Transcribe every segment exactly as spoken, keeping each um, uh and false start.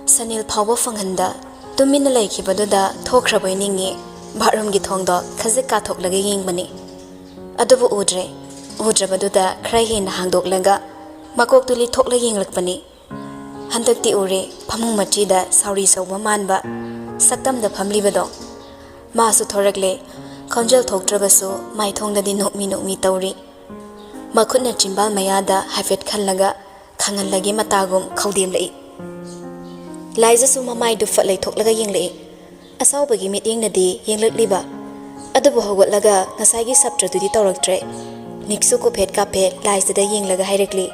ꯁꯅꯤꯜ ꯐꯥꯎꯕ ꯐꯪꯍꯟꯗ ꯇꯨꯃꯤꯟꯅ ꯂꯩꯈꯤꯕꯗꯨꯗ ꯊꯣꯛꯈ꯭ꯔꯕꯣꯏ ꯅꯤꯡꯉꯤ꯫ ꯕꯥꯠꯔꯨꯝꯒꯤ ꯊꯣꯡꯗꯣ ꯈꯖꯤꯛ ꯀꯥꯊꯣꯛꯂꯒ ꯌꯦꯡꯕꯅꯤ꯫ ꯑꯗꯨꯕꯨ ꯎꯗ꯭ꯔꯦ꯫ ꯎꯗ꯭ꯔꯕꯗꯨꯗ ꯈꯔ ꯍꯦꯟꯅ ꯍꯥꯡꯗꯣꯛꯂꯒ ꯃꯀꯣꯛꯇꯨ ꯂꯤꯊꯣꯛꯂ ꯌꯦꯡꯂꯛꯄꯅꯤ꯫ ꯍꯟꯗꯛꯇꯤ ꯎꯔꯦ, ꯐꯃꯨꯡ ꯃꯆꯤꯗ ꯁꯥꯎꯔꯤ ꯁꯧꯕ ꯃꯥꯟꯕ ꯁꯛꯇꯝꯗ ꯐꯝꯂꯤꯕꯗꯣ꯫ ꯃꯥꯁꯨ ꯊꯣꯔꯛꯂꯦ꯫ ꯈꯣꯟꯖꯦꯜ ꯊꯣꯛꯇ꯭ꯔꯕꯁꯨ ꯃꯥꯏꯊꯣꯡꯗꯗꯤ ꯅꯣꯛꯃꯤ ꯅꯣꯛꯃꯤ ꯇꯧꯔꯤ꯫ ꯃꯈꯨꯠꯅ ꯆꯤꯝꯕꯥꯜ ꯃꯌꯥꯗ ꯍꯥꯏꯐꯦꯠ ꯈꯜꯂꯒ ꯈꯪꯍꯜꯂꯒꯤ ꯃꯇꯥꯒꯨꯝ ꯈꯧꯗꯦꯝꯂꯛꯏ꯫ ꯂꯥꯏꯖꯁꯨ ꯃꯃꯥꯏꯗꯨ ꯐꯠ ꯂꯩꯊꯣꯛꯂꯒ ꯌꯦꯡꯂꯛꯏ꯫ ꯑꯁꯥꯎꯕꯒꯤ ꯃꯤꯠꯌꯦꯡꯅꯗꯤ ꯌꯦꯡꯂꯛꯂꯤꯕ꯫ ꯑꯗꯨꯕꯨ ꯍꯧꯒꯠꯂꯒ ꯉꯁꯥꯏꯒꯤ ꯁꯞꯇ꯭ꯔꯗꯨꯗꯤ ꯇꯧꯔꯛꯇ꯭ꯔꯦ꯫ ꯅꯤꯛꯁꯨ ꯀꯨꯐꯦꯠ ꯀꯥꯐꯦꯠ ꯂꯥꯏꯖꯗ ꯌꯦꯡꯂꯒ ꯍꯥꯏꯔꯛꯂꯤ,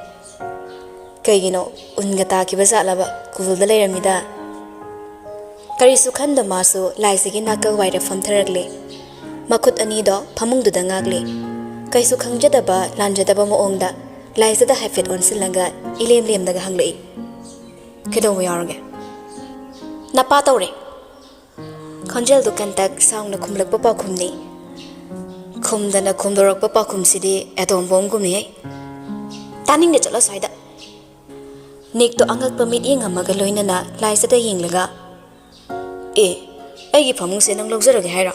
"ꯀꯩꯒꯤꯅꯣ? ꯎꯟꯒ ꯇꯥꯈꯤꯕ ꯖꯥꯠꯂꯕ? ꯀꯨꯜꯗ ꯂꯩꯔꯝꯃꯤꯗ?" ꯀꯔꯤꯁꯨ ꯈꯟꯗ ꯃꯥꯁꯨ ꯂꯥꯏꯖꯒꯤ ꯅꯥꯀꯜ ꯋꯥꯏꯗ ꯐꯝꯊꯔꯛꯂꯦ꯫ ꯃꯈꯨꯠ ꯑꯅꯤꯗꯣ ꯐꯃꯨꯡꯗꯨꯗ ꯉꯥꯛꯂꯦ꯫ ꯀꯩꯁꯨ ꯈꯪꯖꯗꯕ, ꯂꯥꯟꯖꯗꯕ ꯃꯑꯣꯡꯗ ꯂꯥꯏꯖꯗ ꯍꯥꯏꯐꯦꯠ ꯑꯣꯟꯁꯤꯜꯂꯒ ꯏꯂꯦꯝ ꯂꯦꯝꯗꯒ ꯍꯪꯂꯛꯏ, "ꯀꯩꯗꯧꯕ ꯌꯥꯎꯔꯒꯦ?" "ꯅꯄꯥ ꯇꯧꯔꯦ꯫" ꯈꯣꯟꯖꯦꯜꯗꯨ ꯀꯟꯇꯛ ꯁꯥꯡꯅ ꯈꯨꯝꯂꯛꯄ ꯄꯥꯎꯈꯨꯝꯅꯤ꯫ ꯈꯨꯝꯗꯅ ꯈꯨꯝꯗꯣꯔꯛꯄ ꯄꯥꯎꯈꯨꯝꯁꯤꯗꯤ ꯑꯦꯇꯣꯝ ꯕꯣꯝꯒꯨꯝꯅꯤꯍꯦ꯫ "ꯇꯥꯅꯤꯡꯗꯦ, ꯆꯠꯂꯣ ꯁ꯭ꯋꯥꯏꯗ꯫" ꯅꯤꯛꯇꯣ ꯑꯉꯛꯄ ꯃꯤꯠꯌꯦꯡ ꯑꯃꯒ ꯂꯣꯏꯅꯅ ꯂꯥꯏꯖꯗ ꯌꯦꯡꯂꯒ, "ꯑꯦ, ꯑꯩꯒꯤ ꯐꯃꯨꯡꯁꯦ ꯅꯪ ꯂꯧꯖꯔꯒꯦ ꯍꯥꯏꯔꯣ?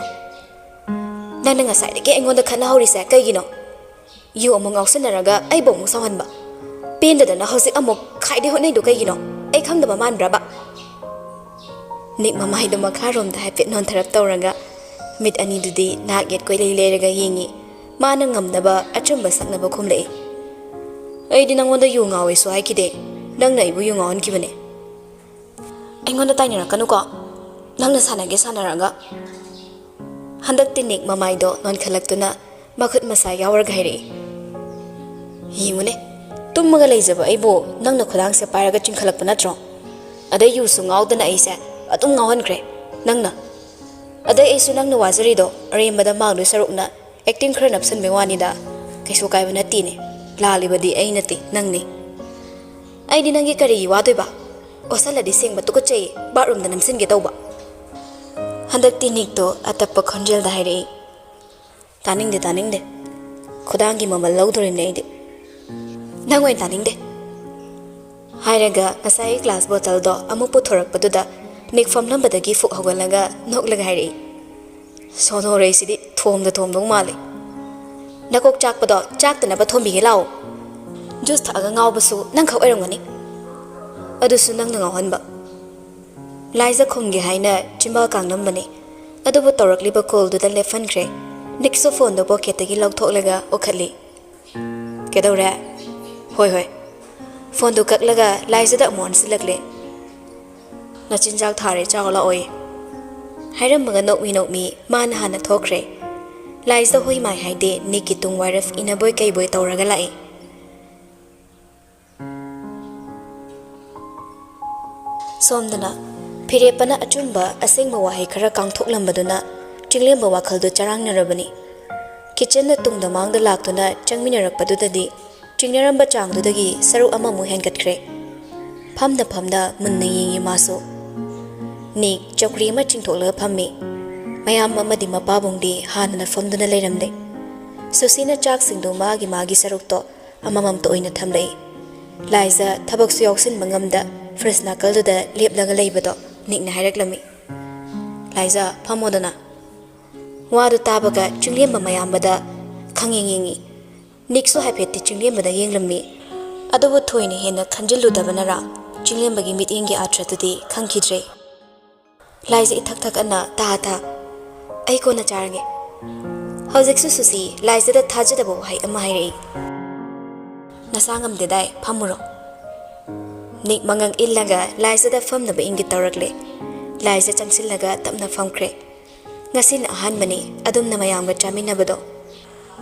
ꯅꯪꯅ ꯉꯁꯥꯏꯗꯒꯤ ꯑꯩꯉꯣꯟꯗ ꯈꯠꯅꯍꯧꯔꯤꯁꯦ ꯀꯩꯒꯤꯅꯣ? ꯌꯨ ꯑꯃꯨꯛ ꯉꯥꯎꯁꯟꯅꯔꯒ ꯑꯩꯕꯨ ꯑꯃꯨꯛ ꯁꯥꯎꯍꯟꯕ꯫ ꯄꯦꯟꯗꯗꯅ ꯍꯧꯖꯤꯛ ꯑꯃꯨꯛ ꯈꯥꯏꯗꯤ ꯍꯣꯠꯅꯩꯗꯣ ꯀꯩꯒꯤꯅꯣ? ꯑꯩ ꯈꯪꯗꯕ ꯃꯥꯟꯕ꯭ꯔꯕ?" ꯅꯤꯛ ꯃꯃꯥꯏꯗꯣ ꯃꯈꯥꯔꯣꯝꯗ ꯍꯥꯏꯐꯦꯠ ꯅꯣꯟꯊꯔꯞ ꯇꯧꯔꯒ ꯃꯤꯠ ꯑꯅꯤꯗꯨꯗꯤ ꯅꯥꯛ ꯌꯦꯠ ꯀꯣꯏꯂꯩ ꯂꯩꯔꯒ ꯌꯦꯡꯉꯤ꯫ ꯃꯥꯅ ꯉꯝꯅꯕ ꯑꯆꯨꯝꯕ ꯁꯛꯅꯕ ꯈꯨꯝꯂꯛꯏ, "ꯑꯩꯗꯤ ꯅꯪꯉꯣꯟꯗ ꯌꯨ ꯉꯥꯎꯋꯦꯁꯨ ꯍꯥꯏꯈꯤꯗꯦ, ꯅꯪꯅ ꯑꯩꯕꯨ ꯌꯨ ꯉꯥꯎꯍꯟꯈꯤꯕꯅꯦ꯫" "ꯑꯩꯉꯣꯟꯗ ꯇꯥꯏꯅꯔꯛꯀꯅꯨꯀꯣ, ꯅꯪꯅ ꯁꯥꯟꯅꯒꯦ ꯁꯥꯟꯅꯔꯒ꯫" ꯍꯟꯗꯛꯇꯤ ꯅꯤꯛ ꯃꯃꯥꯏꯗꯣ ꯅꯣꯟꯈꯠꯂꯛꯇꯨꯅ ꯃꯈꯨꯠ ꯃꯁꯥ ꯌꯥꯎꯔꯒ ꯍꯥꯏꯔꯛꯏ, "ꯌꯦꯡꯉꯨꯅꯦ, ꯇꯨꯝꯃꯒ ꯂꯩꯖꯕ ꯑꯩꯕꯨ ꯅꯪꯅ ꯈꯨꯗꯥꯡꯁꯦ ꯄꯥꯏꯔꯒ ꯆꯤꯡꯈꯠꯂꯛꯄ ꯅꯠꯇ꯭ꯔꯣ? ꯑꯗꯩ ꯌꯨꯁꯨ ꯉꯥꯎꯗꯅ ꯑꯩꯁꯦ ꯑꯗꯨꯝ ꯉꯥꯎꯍꯟꯈ꯭ꯔꯦ ꯅꯪꯅ꯫ ꯑꯗꯩ ꯑꯩꯁꯨ ꯅꯪꯅ ꯋꯥꯖꯔꯤꯗꯣ ꯑꯔꯦꯝꯕꯗ ꯃꯥꯡꯗꯣꯏ ꯁꯔꯨꯛꯅ ꯑꯦꯛꯇꯤꯡ ꯈꯔ ꯅꯞꯁꯟꯕꯩ ꯋꯥꯅꯤꯗ, ꯀꯩꯁꯨ ꯀꯥꯏꯕ ꯅꯠꯇꯦꯅꯦ꯫ ꯂꯥꯜꯂꯤꯕꯗꯤ ꯑꯩ ꯅꯠꯇꯦ, ꯅꯪꯅꯤ꯫ ꯑꯩꯗꯤ ꯅꯪꯒꯤ ꯀꯔꯤꯒꯤ ꯋꯥꯗꯣꯏꯕ? ꯑꯣꯠꯁꯜꯂꯗꯤ ꯁꯦꯡꯕ ꯇꯨꯀꯠꯆꯩꯌꯦ, ꯕꯥꯠꯔꯨꯝꯗ ꯅꯝꯁꯤꯟꯒꯦ ꯇꯧꯕ꯫" ꯍꯟꯗꯛꯇꯤ ꯅꯤꯛꯇꯣ ꯑꯇꯞꯄ ꯈꯣꯟꯖꯦꯜꯗ ꯍꯥꯏꯔꯛꯏ, "ꯇꯥꯅꯤꯡꯗꯦ, ꯇꯥꯅꯤꯡꯗꯦ꯫ ꯈꯨꯗꯥꯡꯒꯤ ꯃꯃꯜ ꯂꯧꯗꯣꯔꯤꯕꯅꯦ ꯑꯩꯗꯤ꯫ ꯅꯪ ꯑꯣꯏꯅ ꯇꯥꯅꯤꯡꯗꯦ꯫" ꯍꯥꯏꯔꯒ ꯉꯁꯥꯏꯒꯤ ꯒ꯭ꯂꯥꯁ ꯕꯣꯇꯜꯗꯣ ꯑꯃꯨꯛ ꯄꯨꯊꯣꯔꯛꯄꯗꯨꯗ ꯅꯤꯛ ꯐꯝꯂꯝꯕꯗꯒꯤ ꯐꯨꯛ ꯍꯧꯒꯠꯂꯒ ꯅꯣꯛꯂꯒ ꯍꯥꯏꯔꯛꯏ, "ꯁꯣꯅꯣꯔꯩꯁꯤꯗꯤ ꯊꯣꯝꯗ ꯊꯣꯝꯗꯧ ꯃꯥꯜꯂꯤ꯫ ꯅꯀꯣꯛ ꯆꯥꯛꯄꯗꯣ ꯆꯥꯛꯇꯅꯕ ꯊꯣꯝꯕꯤꯒꯦ ꯂꯥꯛꯑꯣ꯫ ꯖꯨꯁ ꯊꯛꯑꯒ ꯉꯥꯎꯕꯁꯨ ꯅꯪꯈꯛ ꯑꯣꯏꯔꯝꯒꯅꯤ꯫ ꯑꯗꯨꯁꯨ ꯅꯪꯅ ꯉꯥꯎꯍꯟꯕ꯫" ꯂꯥꯏꯖ ꯈꯨꯝꯒꯦ ꯍꯥꯏꯅ ꯆꯤꯝꯕꯥꯜ ꯀꯥꯡꯂꯝꯕꯅꯤ꯫ ꯑꯗꯨꯕꯨ ꯇꯧꯔꯛꯂꯤꯕ ꯀꯣꯜꯗꯨꯗ ꯂꯦꯞꯍꯟꯈ꯭ꯔꯦ꯫ ꯅꯤꯛꯁꯨ ꯐꯣꯟꯗꯨ ꯄꯣꯀꯦꯠꯇꯒꯤ ꯂꯧꯊꯣꯛꯂꯒ ꯑꯣꯈꯠꯂꯤ꯫ "ꯀꯩꯗꯧꯔꯦ?" "ꯍꯣꯏ, ꯍꯣꯏ꯫" ꯐꯣꯟꯗꯨ ꯀꯛꯂꯒ ꯂꯥꯏꯖꯗ ꯑꯃꯨꯛ ꯑꯣꯟꯁꯤꯜꯂꯛꯂꯦ꯫ "ꯅꯆꯤꯟꯖꯥꯛ ꯊꯥꯔꯦ, ꯆꯥꯎ ꯂꯥꯛꯑꯣꯌꯦ꯫" ꯍꯥꯏꯔꯝꯃꯒ ꯅꯣꯛꯃꯤ ꯅꯣꯛꯃꯤ ꯃꯥꯅ ꯍꯥꯟꯅ ꯊꯣꯛꯈ꯭ꯔꯦ꯫ ꯂꯥꯏꯖꯗ ꯍꯣꯏ ꯃꯥꯏ ꯍꯥꯏꯗꯦ, ꯅꯤꯛꯀꯤ ꯇꯨꯡ ꯋꯥꯏꯔꯞ ꯏꯟꯅꯕꯣꯏ ꯀꯩꯕꯣꯏ ꯇꯧꯔꯒ ꯂꯥꯛꯏ꯫ ꯁꯣꯝꯗꯅ ꯐꯤꯔꯦꯞꯄꯅ ꯑꯆꯨꯝꯕ ꯑꯁꯦꯡꯕ ꯋꯥꯍꯩ ꯈꯔ ꯀꯥꯡꯊꯣꯛꯂꯝꯕꯗꯨꯅ ꯆꯤꯡꯂꯦꯝꯕ ꯋꯥꯈꯜꯗꯨ ꯆꯔꯥꯡꯅꯔꯕꯅꯤ꯫ ꯀꯤꯆꯟꯗ ꯇꯨꯡꯗ ꯃꯥꯡꯗ ꯂꯥꯛꯇꯨꯅ ꯆꯪꯃꯤꯟꯅꯔꯛꯄꯗꯨꯗꯗꯤ ꯆꯤꯡꯅꯔꯝꯕ ꯆꯥꯡꯗꯨꯗꯒꯤ ꯁꯔꯨꯛ ꯑꯃꯃꯨꯛ ꯍꯦꯟꯒꯠꯈ꯭ꯔꯦ꯫ ꯐꯝꯅ ꯐꯝꯅ ꯃꯨꯟꯅ ꯌꯦꯡꯉꯤ ꯃꯥꯁꯨ꯫ ꯅꯤꯛ ꯆꯧꯀ꯭ꯔꯤ ꯑꯃ ꯆꯤꯡꯊꯣꯛꯂꯒ ꯐꯝꯃꯤ꯫ ꯃꯌꯥꯝ ꯑꯃꯗꯤ ꯃꯄꯥꯕꯨꯡꯗꯤ ꯍꯥꯟꯅꯅ ꯐꯝꯗꯨꯅ ꯂꯩꯔꯝꯂꯦ꯫ ꯁꯨꯁꯤꯅ ꯆꯥꯛꯁꯤꯡꯗꯨ ꯃꯥꯒꯤ ꯃꯥꯒꯤ ꯁꯔꯨꯛꯇꯣ ꯑꯃꯃꯝꯇ ꯑꯣꯏꯅ ꯊꯝꯂꯛꯏ꯫ ꯂꯥꯏꯖ ꯊꯕꯛꯁꯨ ꯌꯥꯎꯁꯤꯟꯕ ꯉꯝꯗ ꯐ꯭ꯔꯤꯖ ꯅꯥꯀꯜꯗꯨꯗ ꯂꯦꯞꯂꯒ ꯂꯩꯕꯗꯣ ꯅꯤꯛꯅ ꯍꯥꯏꯔꯛꯂꯝꯃꯤ꯫ "ꯂꯥꯏꯖ, ꯐꯝꯃꯣꯗꯅ꯫" ꯋꯥꯗꯨ ꯇꯥꯕꯒ ꯆꯤꯡꯂꯦꯝꯕ ꯃꯌꯥꯝꯕꯗ ꯈꯪꯌꯦꯡ ꯌꯦꯡꯉꯤ꯫ ꯅꯤꯛꯁꯨ ꯍꯥꯏꯐꯦꯠꯇꯤ ꯆꯤꯡꯂꯦꯝꯕꯗ ꯌꯦꯡꯂꯝꯃꯤ꯫ ꯑꯗꯨꯕꯨ ꯊꯣꯏꯅ ꯍꯦꯟꯅ ꯈꯟꯖꯤꯜꯂꯨꯗꯕꯅꯔꯥ, ꯆꯤꯡꯂꯦꯝꯕꯒꯤ ꯃꯤꯠꯌꯦꯡꯒꯤ ꯑꯥꯔꯊꯗꯨꯗꯤ ꯈꯪꯈꯤꯗ꯭ꯔꯦ꯫ ꯂꯥꯏꯖ ꯏꯊꯛ ꯊꯛ ꯑꯅ ꯇꯥ ꯇꯥ, "ꯑꯩ ꯀꯣꯟꯅ ꯆꯥꯔꯒꯦ꯫" ꯍꯧꯖꯤꯛꯁꯨ ꯁꯨꯁꯤ ꯂꯥꯏꯖꯗ ꯊꯥꯖꯗꯕ ꯋꯥꯍꯩ ꯑꯃ ꯍꯥꯏꯔꯛꯏ꯫ "ꯅꯁꯥ ꯉꯝꯗꯦꯗꯥꯏ, ꯐꯝꯃꯨꯔꯣ꯫" ꯅꯤꯛ ꯃꯉꯛ ꯏꯜꯂꯒ ꯂꯥꯏꯖꯗ ꯐꯝꯅꯕ ꯏꯪꯒꯤꯠ ꯇꯧꯔꯛꯂꯦ꯫ ꯂꯥꯏꯖ ꯆꯪꯁꯤꯜꯂꯒ ꯇꯞꯅ ꯐꯝꯈ꯭ꯔꯦ꯫ ꯉꯁꯤꯅ ꯑꯍꯥꯟꯕꯅꯤ ꯑꯗꯨꯝꯅ ꯃꯌꯥꯝꯒ ꯆꯥꯃꯤꯟꯅꯕꯗꯣ꯫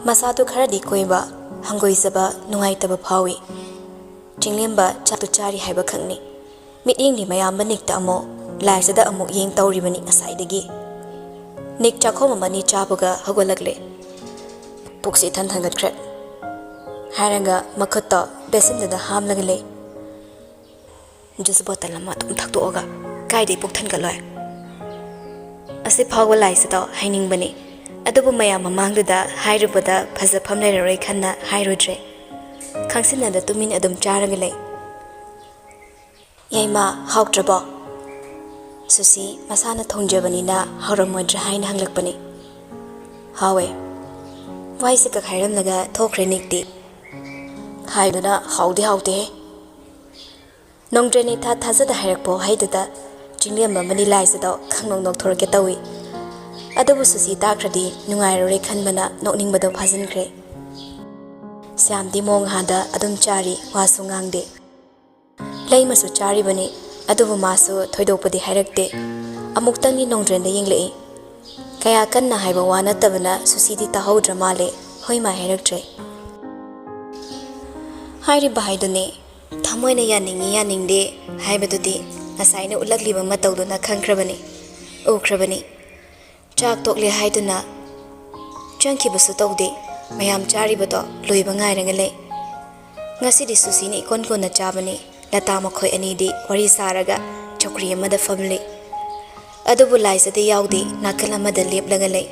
ꯃꯁꯥꯗꯨ ꯈꯔꯗꯤ ꯀꯣꯏꯕ, ꯍꯪꯒꯣꯏꯖꯕ, ꯅꯨꯡꯉꯥꯏꯇꯕ ꯐꯥꯎꯏ꯫ ꯆꯤꯡꯂꯦꯝꯕ ꯆꯥꯛꯇꯨ ꯆꯥꯔꯤ ꯍꯥꯏꯕ ꯈꯛꯅꯤ꯫ ꯃꯤꯠꯌꯦꯡꯗꯤ ꯃꯌꯥꯝꯕ ꯅꯤꯛꯇ ꯑꯃꯨꯛ, ꯂꯥꯏꯖꯗ ꯑꯃꯨꯛ ꯌꯦꯡ ꯇꯧꯔꯤꯕꯅꯤ ꯉꯁꯥꯏꯗꯒꯤ꯫ ꯅꯤꯛ ꯆꯥꯛꯈꯣꯝ ꯑꯃꯅꯤ ꯆꯥꯕꯒ ꯍꯧꯒꯠꯂꯛꯂꯦ꯫ "ꯄꯨꯛꯁꯤ ꯏꯊꯟ ꯊꯟꯒꯠꯈ꯭ꯔꯦ꯫" ꯍꯥꯏꯔꯒ ꯃꯈꯨꯠꯇꯣ ꯕꯦꯁꯤꯟꯗꯨꯗ ꯍꯥꯝꯂꯒ ꯂꯩ꯫ "ꯖꯨꯁ ꯕꯣꯇꯜ ꯑꯃ ꯑꯗꯨꯝ ꯊꯛꯇꯣꯛꯑꯒ ꯀꯥꯏꯗꯩ ꯄꯨꯛ ꯊꯟꯒꯠꯂꯣꯏ?" ꯑꯁꯤ ꯐꯥꯎꯕ ꯂꯥꯏꯖꯗꯣ ꯍꯥꯏꯅꯤꯡꯕꯅꯤ, ꯑꯗꯨꯕꯨ ꯃꯌꯥꯝ ꯃꯃꯥꯡꯗꯨꯗ ꯍꯥꯏꯔꯨꯕꯗ ꯐꯖꯐꯝ ꯂꯩꯔꯔꯣꯏ ꯈꯟꯅ ꯍꯥꯏꯔꯨꯗ꯭ꯔꯦ꯫ ꯈꯪꯁꯤꯟꯅꯗ ꯇꯨꯃꯤꯟ ꯑꯗꯨꯝ ꯆꯥꯔꯒ ꯂꯩ꯫ "ꯌꯥꯏꯃ, ꯍꯥꯎꯇ꯭ꯔꯕꯣ?" ꯁꯨꯁꯤ ꯃꯁꯥꯅ ꯊꯣꯡꯖꯕꯅꯤꯅ ꯍꯥꯎꯔꯝꯃꯣꯏꯗ꯭ꯔꯥ ꯍꯥꯏꯅ ꯍꯪꯂꯛꯄꯅꯤ꯫ "ꯍꯥꯎꯋꯦ꯫ ꯋꯥꯏꯁꯦ ꯀꯛ ꯍꯥꯏꯔꯝꯂꯒ ꯊꯣꯛꯈ꯭ꯔꯦ ꯅꯤꯛꯇꯤ꯫ ꯍꯥꯏꯗꯨꯅ ꯍꯥꯎꯗꯤ ꯍꯥꯎꯇꯦꯍꯦ꯫ ꯅꯣꯡꯗ꯭ꯔꯦꯟ ꯏꯊꯥ ꯊꯥꯖꯗ ꯍꯥꯏꯔꯛꯄ ꯋꯥꯍꯩꯗꯨꯗ ꯆꯤꯡꯂꯦꯝ ꯑꯃꯅꯤ ꯂꯥꯏꯖꯗꯣ ꯈꯪꯅꯣꯛ ꯅꯣꯛꯊꯣꯔꯛꯀꯦ ꯇꯧꯏ꯫ ꯑꯗꯨꯕꯨ ꯁꯨꯁꯤ ꯇꯥꯈ꯭ꯔꯗꯤ ꯅꯨꯡꯉꯥꯏꯔꯔꯣꯏ ꯈꯟꯕꯅ ꯅꯣꯛꯅꯤꯡꯕꯗꯣ ꯐꯥꯖꯤꯟꯈ꯭ꯔꯦ꯫ ꯁ꯭ꯌꯥꯝꯗꯤ ꯃꯣꯡꯍꯥꯗ ꯑꯗꯨꯝ ꯆꯥꯔꯤ, ꯋꯥꯁꯨ ꯉꯥꯡꯗꯦ꯫ ꯂꯩꯃꯁꯨ ꯆꯥꯔꯤꯕꯅꯤ, ꯑꯗꯨꯕꯨ ꯃꯥꯁꯨ ꯊꯣꯏꯗꯣꯛꯄꯗꯤ ꯍꯥꯏꯔꯛꯇꯦ꯫ ꯑꯃꯨꯛꯇꯪꯗꯤ ꯅꯣꯡꯗ꯭ꯔꯦꯟꯗ ꯌꯦꯡꯂꯛꯏ꯫ ꯀꯌꯥ ꯀꯟꯅ ꯍꯥꯏꯕ ꯋꯥ ꯅꯠꯇꯕꯅ ꯁꯨꯁꯤꯗꯤ ꯇꯥꯍꯧꯗ꯭ꯔ ꯃꯥꯜꯂꯦ, ꯍꯣꯏ ꯃꯥꯏ ꯍꯥꯏꯔꯛꯇ꯭ꯔꯦ꯫ ꯍꯥꯏꯔꯤꯕ ꯍꯥꯏꯗꯨꯅꯤ, ꯊꯃꯣꯏꯅ ꯌꯥꯅꯤꯡꯉꯤ ꯌꯥꯅꯤꯡꯗꯦ ꯍꯥꯏꯕꯗꯨꯗꯤ ꯉꯁꯥꯏꯅ ꯎꯠꯂꯛꯂꯤꯕ ꯃꯇꯧꯗꯨꯅ ꯈꯪꯈ꯭ꯔꯕꯅꯤ, ꯎꯈ꯭ꯔꯕꯅꯤ꯫ ꯆꯥꯛ ꯇꯣꯛꯂꯦ ꯍꯥꯏꯗꯨꯅ ꯆꯪꯈꯤꯕꯁꯨ ꯇꯧꯗꯦ꯫ ꯃꯌꯥꯝ ꯆꯥꯔꯤꯕꯗꯣ ꯂꯣꯏꯕ ꯉꯥꯏꯔꯒ ꯂꯩ꯫ ꯉꯁꯤꯗꯤ ꯁꯨꯁꯤꯅ ꯏꯀꯣꯟ ꯀꯣꯟꯅ ꯆꯥꯕꯅꯤ꯫ ꯂꯇꯥ ꯃꯈꯣꯏ ꯑꯅꯤꯗꯤ ꯋꯥꯔꯤ ꯁꯥꯔꯒ ꯆꯧꯀ꯭ꯔꯤ ꯑꯃꯗ ꯐꯝꯂꯤ꯫ ꯑꯗꯨꯕꯨ ꯂꯥꯏꯖꯗꯤ ꯌꯥꯎꯗꯦ, ꯅꯥꯀꯜ ꯑꯃꯗ ꯂꯦꯞꯂꯒ ꯂꯩ꯫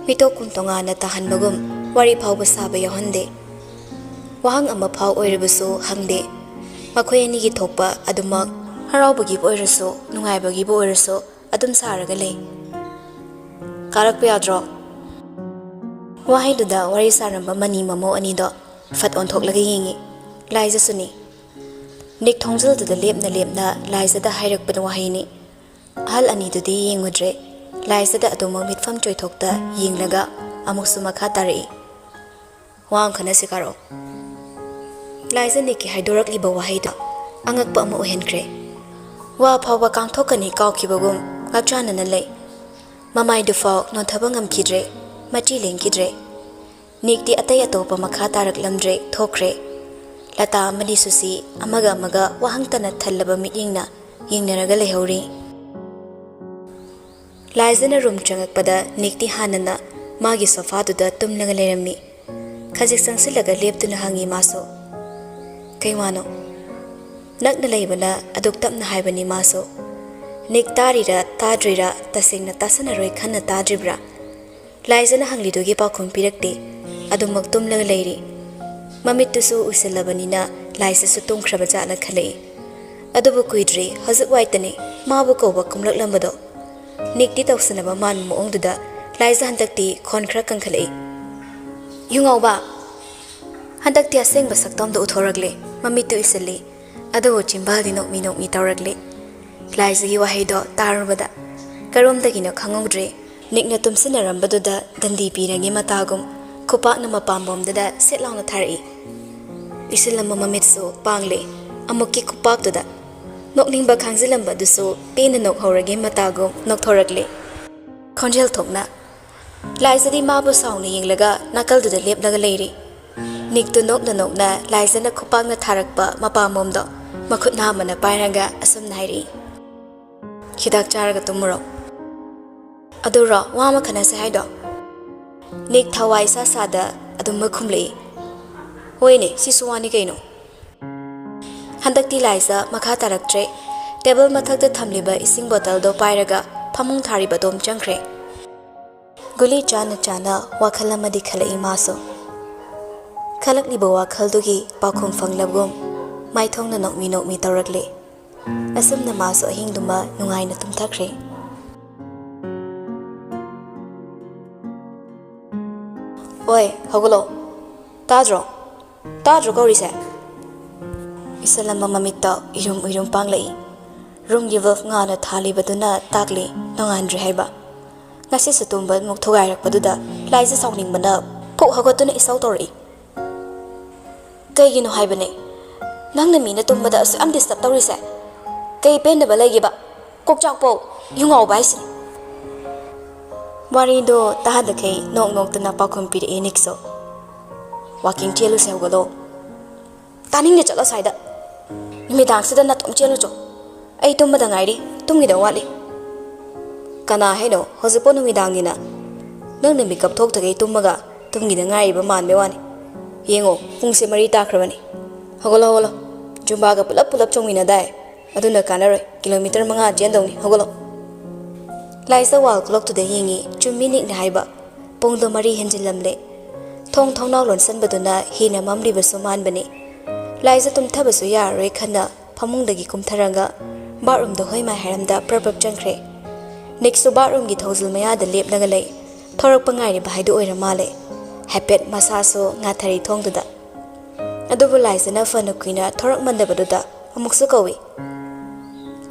ꯃꯤꯇꯣꯞ ꯀꯨꯝ ꯇꯣꯉꯥꯟꯅ ꯇꯥꯍꯟꯕꯒꯨꯝ ꯋꯥꯔꯤ ꯐꯥꯎꯕ ꯁꯥꯕ ꯌꯥꯎꯍꯟꯗꯦ꯫ ꯋꯥꯍꯪ ꯑꯃ ꯐꯥꯎ ꯑꯣꯏꯔꯕꯁꯨ ꯍꯪꯗꯦ꯫ ꯃꯈꯣꯏ ꯑꯅꯤꯒꯤ ꯊꯣꯛꯄ ꯑꯗꯨꯃꯛ ꯍꯔꯥꯎꯕꯒꯤꯕꯨ ꯑꯣꯏꯔꯁꯨ, ꯅꯨꯡꯉꯥꯏꯕꯒꯤꯕꯨ ꯑꯣꯏꯔꯁꯨ ꯑꯗꯨꯝ ꯁꯥꯔꯒ ꯂꯩ꯫ "ꯀꯥꯔꯛꯄ ꯌꯥꯗ꯭ꯔꯣ?" ꯋꯥꯍꯩꯗꯨꯗ ꯋꯥꯔꯤ ꯁꯥꯔꯝꯕ ꯃꯅꯤ ꯃꯃꯧ ꯑꯅꯤꯗꯣ ꯐꯠ ꯑꯣꯟꯊꯣꯛꯂꯒ ꯌꯦꯡꯉꯤ꯫ ꯂꯥꯏꯖꯁꯨꯅꯤ꯫ ꯅꯤꯛ ꯊꯣꯡꯖꯤꯜꯗꯨꯗ ꯂꯦꯞꯅ ꯂꯦꯞꯅ ꯂꯥꯏꯖꯗ ꯍꯥꯏꯔꯛꯄꯗ ꯋꯥꯍꯩꯅꯤ꯫ ꯑꯍꯜ ꯑꯅꯤꯗꯨꯗꯤ ꯌꯦꯡꯉꯨꯗ꯭ꯔꯦ꯫ ꯂꯥꯏꯖꯗ ꯑꯗꯨꯃꯛ ꯃꯤꯠꯐꯝ ꯆꯣꯏꯊꯣꯛꯇ ꯌꯦꯡꯂꯒ ꯑꯃꯨꯛꯁꯨ ꯃꯈꯥ ꯇꯥꯔꯛꯏ꯫ "ꯋꯥ ꯑꯃ ꯈꯟꯅꯁꯤ ꯀꯥꯔꯛꯑꯣ꯫" ꯂꯥꯏꯖ ꯅꯤꯛꯀꯤ ꯍꯥꯏꯗꯣꯔꯛꯂꯤꯕ ꯋꯥꯍꯩꯗꯣ ꯑꯉꯛꯄ ꯑꯃ ꯑꯣꯏꯍꯟꯈ꯭ꯔꯦ꯫ ꯋꯥ ꯐꯥꯎꯕ ꯀꯥꯡꯊꯣꯛꯀꯅꯤ ꯀꯥꯎꯈꯤꯕꯒꯨꯝ ꯉꯥꯛꯆꯥꯟꯅꯅ ꯂꯩ꯫ ꯃꯃꯥꯏꯗꯨꯐꯥꯎ ꯅꯣꯟꯊꯕ ꯉꯝꯈꯤꯗ꯭ꯔꯦ, ꯃꯆꯤ ꯂꯦꯡꯈꯤꯗ꯭ꯔꯦ꯫ ꯅꯤꯛꯇꯤ ꯑꯇꯩ ꯑꯇꯣꯞꯄ ꯃꯈꯥ ꯇꯥꯔꯛꯂꯝꯗ꯭ꯔꯦ, ꯊꯣꯛꯈ꯭ꯔꯦ꯫ ꯂꯇꯥ ꯑꯃꯗꯤ ꯁꯨꯁꯤ ꯑꯃꯒ ꯑꯃꯒ ꯋꯥꯍꯪꯇꯅ ꯊꯜꯂꯕ ꯃꯤꯠꯌꯦꯡꯅ ꯌꯦꯡꯅꯔꯒ ꯂꯩꯍꯧꯔꯤ꯫ ꯂꯥꯏꯖꯅ ꯔꯨꯝ ꯆꯪꯉꯛꯄꯗ ꯅꯤꯛꯇꯤ ꯍꯥꯟꯅꯅ ꯃꯥꯒꯤ ꯁꯣꯐꯥꯗꯨꯗ ꯇꯨꯝꯂꯒ ꯂꯩꯔꯝꯃꯤ꯫ ꯈꯖꯤꯛ ꯆꯪꯁꯤꯜꯂꯒ ꯂꯦꯞꯇꯨꯅ ꯍꯪꯉꯤ ꯃꯥꯁꯨ꯫ "ꯀꯩ ꯋꯥꯅꯣ?" ꯅꯛꯅ ꯂꯩꯕꯅ ꯑꯗꯨꯛ ꯇꯞꯅ ꯍꯥꯏꯕꯅꯤ ꯃꯥꯁꯨ꯫ ꯅꯤꯛ ꯇꯥꯔꯤꯔꯥ ꯇꯥꯗ꯭ꯔꯤꯔꯥ ꯇꯁꯦꯡꯅ ꯇꯥꯁꯟꯅꯔꯣꯏ ꯈꯟꯅ ꯇꯥꯗ꯭ꯔꯤꯕ꯭ꯔꯥ? ꯂꯥꯏꯖꯅ ꯍꯪꯂꯤꯗꯨꯒꯤ ꯄꯥꯎꯈꯨꯝ ꯄꯤꯔꯛꯇꯦ꯫ ꯑꯗꯨꯃꯛ ꯇꯨꯝꯂꯒ ꯂꯩꯔꯤ꯫ ꯃꯃꯤꯠꯇꯨꯁꯨ ꯎꯏꯁꯤꯜꯂꯕꯅꯤꯅ ꯂꯥꯏꯖꯁꯨ ꯇꯨꯝꯈ꯭ꯔꯕ ꯖꯥꯠꯅ ꯈꯜꯂꯛꯏ꯫ ꯑꯗꯨꯕꯨ ꯀꯨꯏꯗ꯭ꯔꯤ ꯍꯧꯖꯤꯛ ꯋꯥꯏꯇꯅꯤ ꯃꯥꯕꯨ ꯀꯧꯕ ꯀꯨꯝꯂꯛꯂꯝꯕꯗꯣ꯫ ꯅꯤꯛꯇꯤ ꯇꯧꯁꯟꯅꯕ ꯃꯥꯟꯕ ꯃꯑꯣꯡꯗꯨꯗ ꯂꯥꯏꯖ ꯍꯟꯗꯛꯇꯤ ꯈꯣꯟ ꯈꯔ ꯀꯟꯈꯠꯂꯛꯏ꯫ "ꯌꯨꯉꯥꯎꯕ, ꯍꯟꯗꯛꯇꯤ ꯑꯁꯦꯡꯕ ꯁꯛꯇꯝꯗꯣ ꯎꯊꯣꯔꯛꯂꯦ꯫ ꯃꯃꯤꯠꯇꯨ ꯎꯏꯁꯤꯜꯂꯤ, ꯑꯗꯨꯕꯨ ꯆꯤꯝꯕꯥꯜꯗꯤ ꯅꯣꯛꯃꯤ ꯅꯣꯛꯃꯤ ꯇꯧꯔꯛꯂꯤ꯫" ꯂꯥꯏꯖꯒꯤ ꯋꯥꯍꯩꯗꯣ ꯇꯥꯔꯨꯕꯗ ꯀꯔꯣꯝꯗꯒꯤꯅꯣ ꯈꯪꯍꯧꯗ꯭ꯔꯦ, ꯅꯤꯛꯅ ꯇꯨꯝꯁꯤꯟꯅꯔꯝꯕꯗꯨꯗ ꯗꯟꯗꯤ ꯄꯤꯔꯒꯦ ꯃꯇꯥꯒꯨꯝ ꯈꯨꯄꯥꯛꯅ ꯃꯄꯥꯝꯕꯣꯝꯗꯨꯗ ꯁꯦꯠ ꯂꯥꯎꯅ ꯊꯥꯔꯛꯏ꯫ ꯏꯁꯤꯜꯂꯝꯕ ꯃꯃꯤꯠꯁꯨ ꯄꯥꯡꯂꯦ꯫ ꯑꯃꯨꯛꯀꯤ ꯈꯨꯄꯥꯛꯇꯨꯗ ꯅꯣꯛꯅꯤꯡꯕ ꯈꯥꯡꯖꯤꯜꯂꯝꯕꯗꯨꯁꯨ ꯄꯦꯟꯅ ꯅꯣꯛꯍꯧꯔꯒꯦ ꯃꯇꯥꯒꯨꯝ ꯅꯣꯛꯊꯣꯔꯛꯂꯦ꯫ ꯈꯣꯟꯖꯦꯜ ꯊꯣꯛꯅ ꯂꯥꯏꯖꯗꯤ ꯃꯥꯕꯨ ꯁꯥꯎꯅ ꯌꯦꯡꯂꯒ ꯅꯥꯀꯜꯗꯨꯗ ꯂꯦꯞꯂꯒ ꯂꯩꯔꯤ꯫ ꯅꯤꯛꯇꯨ ꯅꯣꯛꯅ ꯅꯣꯛꯅ ꯂꯥꯏꯖꯅ ꯈꯨꯄꯥꯛꯅ ꯊꯥꯔꯛꯄ ꯃꯄꯥꯝꯕꯣꯝꯗꯣ ꯃꯈꯨꯠ ꯅꯥꯝꯃꯅ ꯄꯥꯏꯔꯒ ꯑꯁꯨꯝꯅ ꯍꯥꯏꯔꯛꯏ, "ꯍꯤꯗꯥꯛ ꯆꯥꯔꯒ ꯇꯨꯝꯃꯨꯔꯣ꯫" "ꯑꯗꯨꯔꯣ ꯋꯥ ꯑꯃ ꯈꯟꯅꯁꯦ ꯍꯥꯏꯗꯣ?" ꯅꯤꯛ ꯊꯋꯥꯏ ꯏꯁꯥ ꯁꯥꯗ ꯑꯗꯨꯝꯃꯛ ꯈꯨꯝꯂꯛꯏ, "ꯍꯣꯏꯅꯦ, ꯁꯤꯁꯨ ꯋꯥꯅꯤ ꯀꯩꯅꯣ꯫" ꯍꯟꯗꯛꯇꯤ ꯂꯥꯏꯖ ꯃꯈꯥ ꯇꯥꯔꯛꯇ꯭ꯔꯦ꯫ ꯇꯦꯕꯜ ꯃꯊꯛꯇ ꯊꯝꯂꯤꯕ ꯏꯁꯤꯡ ꯕꯣꯇꯜꯗꯣ ꯄꯥꯏꯔꯒ ꯐꯃꯨꯡ ꯊꯥꯔꯤꯕ ꯑꯗꯣꯝ ꯆꯪꯈ꯭ꯔꯦ꯫ ꯒꯨꯂꯤ ꯆꯥꯅ ꯆꯥꯅ ꯋꯥꯈꯜ ꯑꯃꯗꯤ ꯈꯜꯂꯛꯏ ꯃꯥꯁꯨ꯫ ꯈꯜꯂꯛꯂꯤꯕ ꯋꯥꯈꯜꯗꯨꯒꯤ ꯄꯥꯎꯈꯨꯝ ꯐꯪꯂꯕꯒꯨꯝ ꯃꯥꯏꯊꯣꯡꯅ ꯅꯣꯛꯃꯤ ꯅꯣꯛꯃꯤ ꯇꯧꯔꯛꯂꯦ꯫ ꯑꯁꯨꯝꯅ ꯃꯥꯁꯨ ꯑꯍꯤꯡꯗꯨꯃ ꯅꯨꯡꯉꯥꯏꯅ ꯇꯨꯝꯊꯈ꯭ꯔꯦ꯫ "ꯑꯣꯏ, ꯍꯧꯒꯠꯂꯣ꯫ ꯇꯥꯗ꯭ꯔꯣ? ꯇꯥꯗ꯭ꯔꯣ ꯀꯧꯔꯤꯁꯦ?" ꯏꯁꯜ ꯑꯃ ꯃꯃꯤꯠꯇ ꯏꯔꯨꯝ ꯏꯔꯨꯝ ꯄꯥꯡꯂꯛꯏ꯫ ꯔꯨꯝꯒꯤ ꯕꯜꯕ ꯉꯥꯟꯅ ꯊꯥꯜꯂꯤꯕꯗꯨꯅ ꯇꯥꯛꯂꯤ ꯅꯣꯡꯉꯥꯟꯗ꯭ꯔꯤ ꯍꯥꯏꯕ꯫ ꯉꯁꯤꯁꯨ ꯇꯨꯝꯕ ꯑꯃꯨꯛ ꯊꯨꯒꯥꯏꯔꯛꯄꯗꯨꯗ ꯂꯥꯏꯖ ꯁꯥꯎꯅꯤꯡꯕꯅ ꯐꯨꯛ ꯍꯧꯒꯠꯇꯨꯅ ꯏꯁꯧ ꯇꯧꯔꯛꯏ꯫ "ꯀꯩꯒꯤꯅꯣ ꯍꯥꯏꯕꯅꯦ ꯅꯪꯅ ꯃꯤꯅ ꯇꯨꯝꯕꯗ ꯑꯁꯨꯛ ꯌꯥꯝ ꯗꯤꯁꯇꯔꯕ ꯇꯧꯔꯤꯁꯦ? ꯀꯩ ꯄꯦꯟꯗꯕ ꯂꯩꯒꯦꯕ? ꯀꯣꯛꯆꯥꯛꯄꯧ ꯌꯨ ꯉꯥꯎꯕ ꯍꯥꯏꯁꯤꯅꯤ꯫" ꯋꯥꯔꯤꯗꯣ ꯇꯥꯗꯈꯩ ꯅꯣꯛ ꯅꯣꯛꯇꯅ ꯄꯥꯎꯈꯨꯝ ꯄꯤꯔꯛꯑꯦ ꯅꯤꯛꯁꯨ꯫ "ꯋꯥꯀꯤꯡ ꯆꯦꯜꯂꯨꯁꯦ, ꯍꯧꯒꯠꯂꯣ꯫" "ꯇꯥꯅꯤꯡꯗꯦ, ꯆꯠꯂꯣ ꯑꯁ꯭ꯋꯥꯏꯗ꯫ ꯅꯨꯃꯤꯗꯥꯡꯁꯤꯗ ꯅꯇꯣꯝ ꯆꯦꯜꯂꯨꯆꯣ꯫ ꯑꯩ ꯇꯨꯝꯕꯗ ꯉꯥꯏꯔꯤ, ꯇꯨꯝꯈꯤꯗꯧ ꯋꯥꯠꯂꯤ꯫" "ꯀꯅꯥ ꯍꯥꯏꯅꯣ? ꯍꯧꯖꯤꯛꯄꯨ ꯅꯨꯃꯤꯗꯥꯡꯅꯤꯅ?" "ꯅꯪꯅ ꯃꯤꯀꯞ ꯊꯣꯛꯇꯈꯩ ꯇꯨꯝꯃꯒ ꯇꯨꯝꯈꯤꯗ ꯉꯥꯏꯔꯤꯕ ꯃꯥꯟꯕꯩ ꯋꯥꯅꯤ꯫ ꯌꯦꯡꯉꯣ, ꯄꯨꯡꯁꯦ ꯃꯔꯤ ꯇꯥꯈ꯭ꯔꯕꯅꯤ꯫ ꯍꯧꯒꯠꯂꯣ, ꯍꯧꯒꯠꯂꯣ꯫ ꯖꯨꯝꯕꯥꯒ ꯄꯨꯂꯞ ꯄꯨꯂꯞ ꯆꯣꯡꯃꯤꯟꯅꯗꯥꯏ꯫ ꯑꯗꯨꯅ ꯀꯥꯟꯅꯔꯣꯏ, ꯀꯤꯂꯣꯃꯤꯇꯔ ꯃꯉꯥ ꯆꯦꯟꯗꯧꯅꯤ, ꯍꯧꯒꯠꯂꯣ꯫" ꯂꯥꯏꯖ ꯋꯥꯜ ꯀ꯭ꯂꯣꯛꯇꯨꯗ ꯌꯦꯡꯉꯤ, ꯆꯨꯝꯃꯤ ꯅꯤꯛꯅ ꯍꯥꯏꯕ꯫ ꯄꯨꯡꯗꯣ ꯃꯔꯤ ꯍꯦꯟꯖꯤꯜꯂꯝꯂꯦ꯫ ꯊꯣꯡ ꯊꯣꯡꯅꯥꯎ ꯂꯣꯟꯁꯤꯟꯕꯗꯨꯅ ꯍꯦꯟꯅ ꯃꯝꯂꯤꯕꯁꯨ ꯃꯥꯟꯕꯅꯤ꯫ ꯂꯥꯏꯖ ꯇꯨꯝꯊꯕꯁꯨ ꯌꯥꯔꯔꯣꯏ ꯈꯟꯅ ꯐꯃꯨꯡꯗꯒꯤ ꯀꯨꯝꯊꯔꯒ ꯕꯥꯠꯔꯨꯝꯗ ꯍꯣꯏ ꯃꯥꯏ ꯍꯥꯏꯔꯝꯗ ꯄ꯭ꯔꯞ ꯄ꯭ꯔꯞ ꯆꯪꯈ꯭ꯔꯦ꯫ ꯅꯤꯛꯁꯨ ꯕꯥꯠꯔꯨꯝꯒꯤ ꯊꯧꯖꯤꯜ ꯃꯌꯥꯗ ꯂꯦꯞꯂꯒ ꯂꯩ꯫ ꯊꯣꯔꯛꯄ ꯉꯥꯏꯔꯤꯕ ꯍꯥꯏꯗꯨ ꯑꯣꯏꯔ ꯃꯥꯜꯂꯦ꯫ ꯍꯥꯏꯐꯦꯠ ꯃꯁꯥꯁꯨ ꯉꯥꯊꯔꯤ ꯊꯣꯡꯗꯨꯗ꯫ ꯑꯗꯨꯕꯨ ꯂꯥꯏꯖꯅ ꯐꯅ ꯀꯨꯏꯅ ꯊꯣꯔꯛꯃꯟꯗꯕꯗꯨꯗ ꯑꯃꯨꯛꯁꯨ ꯀꯧꯏ,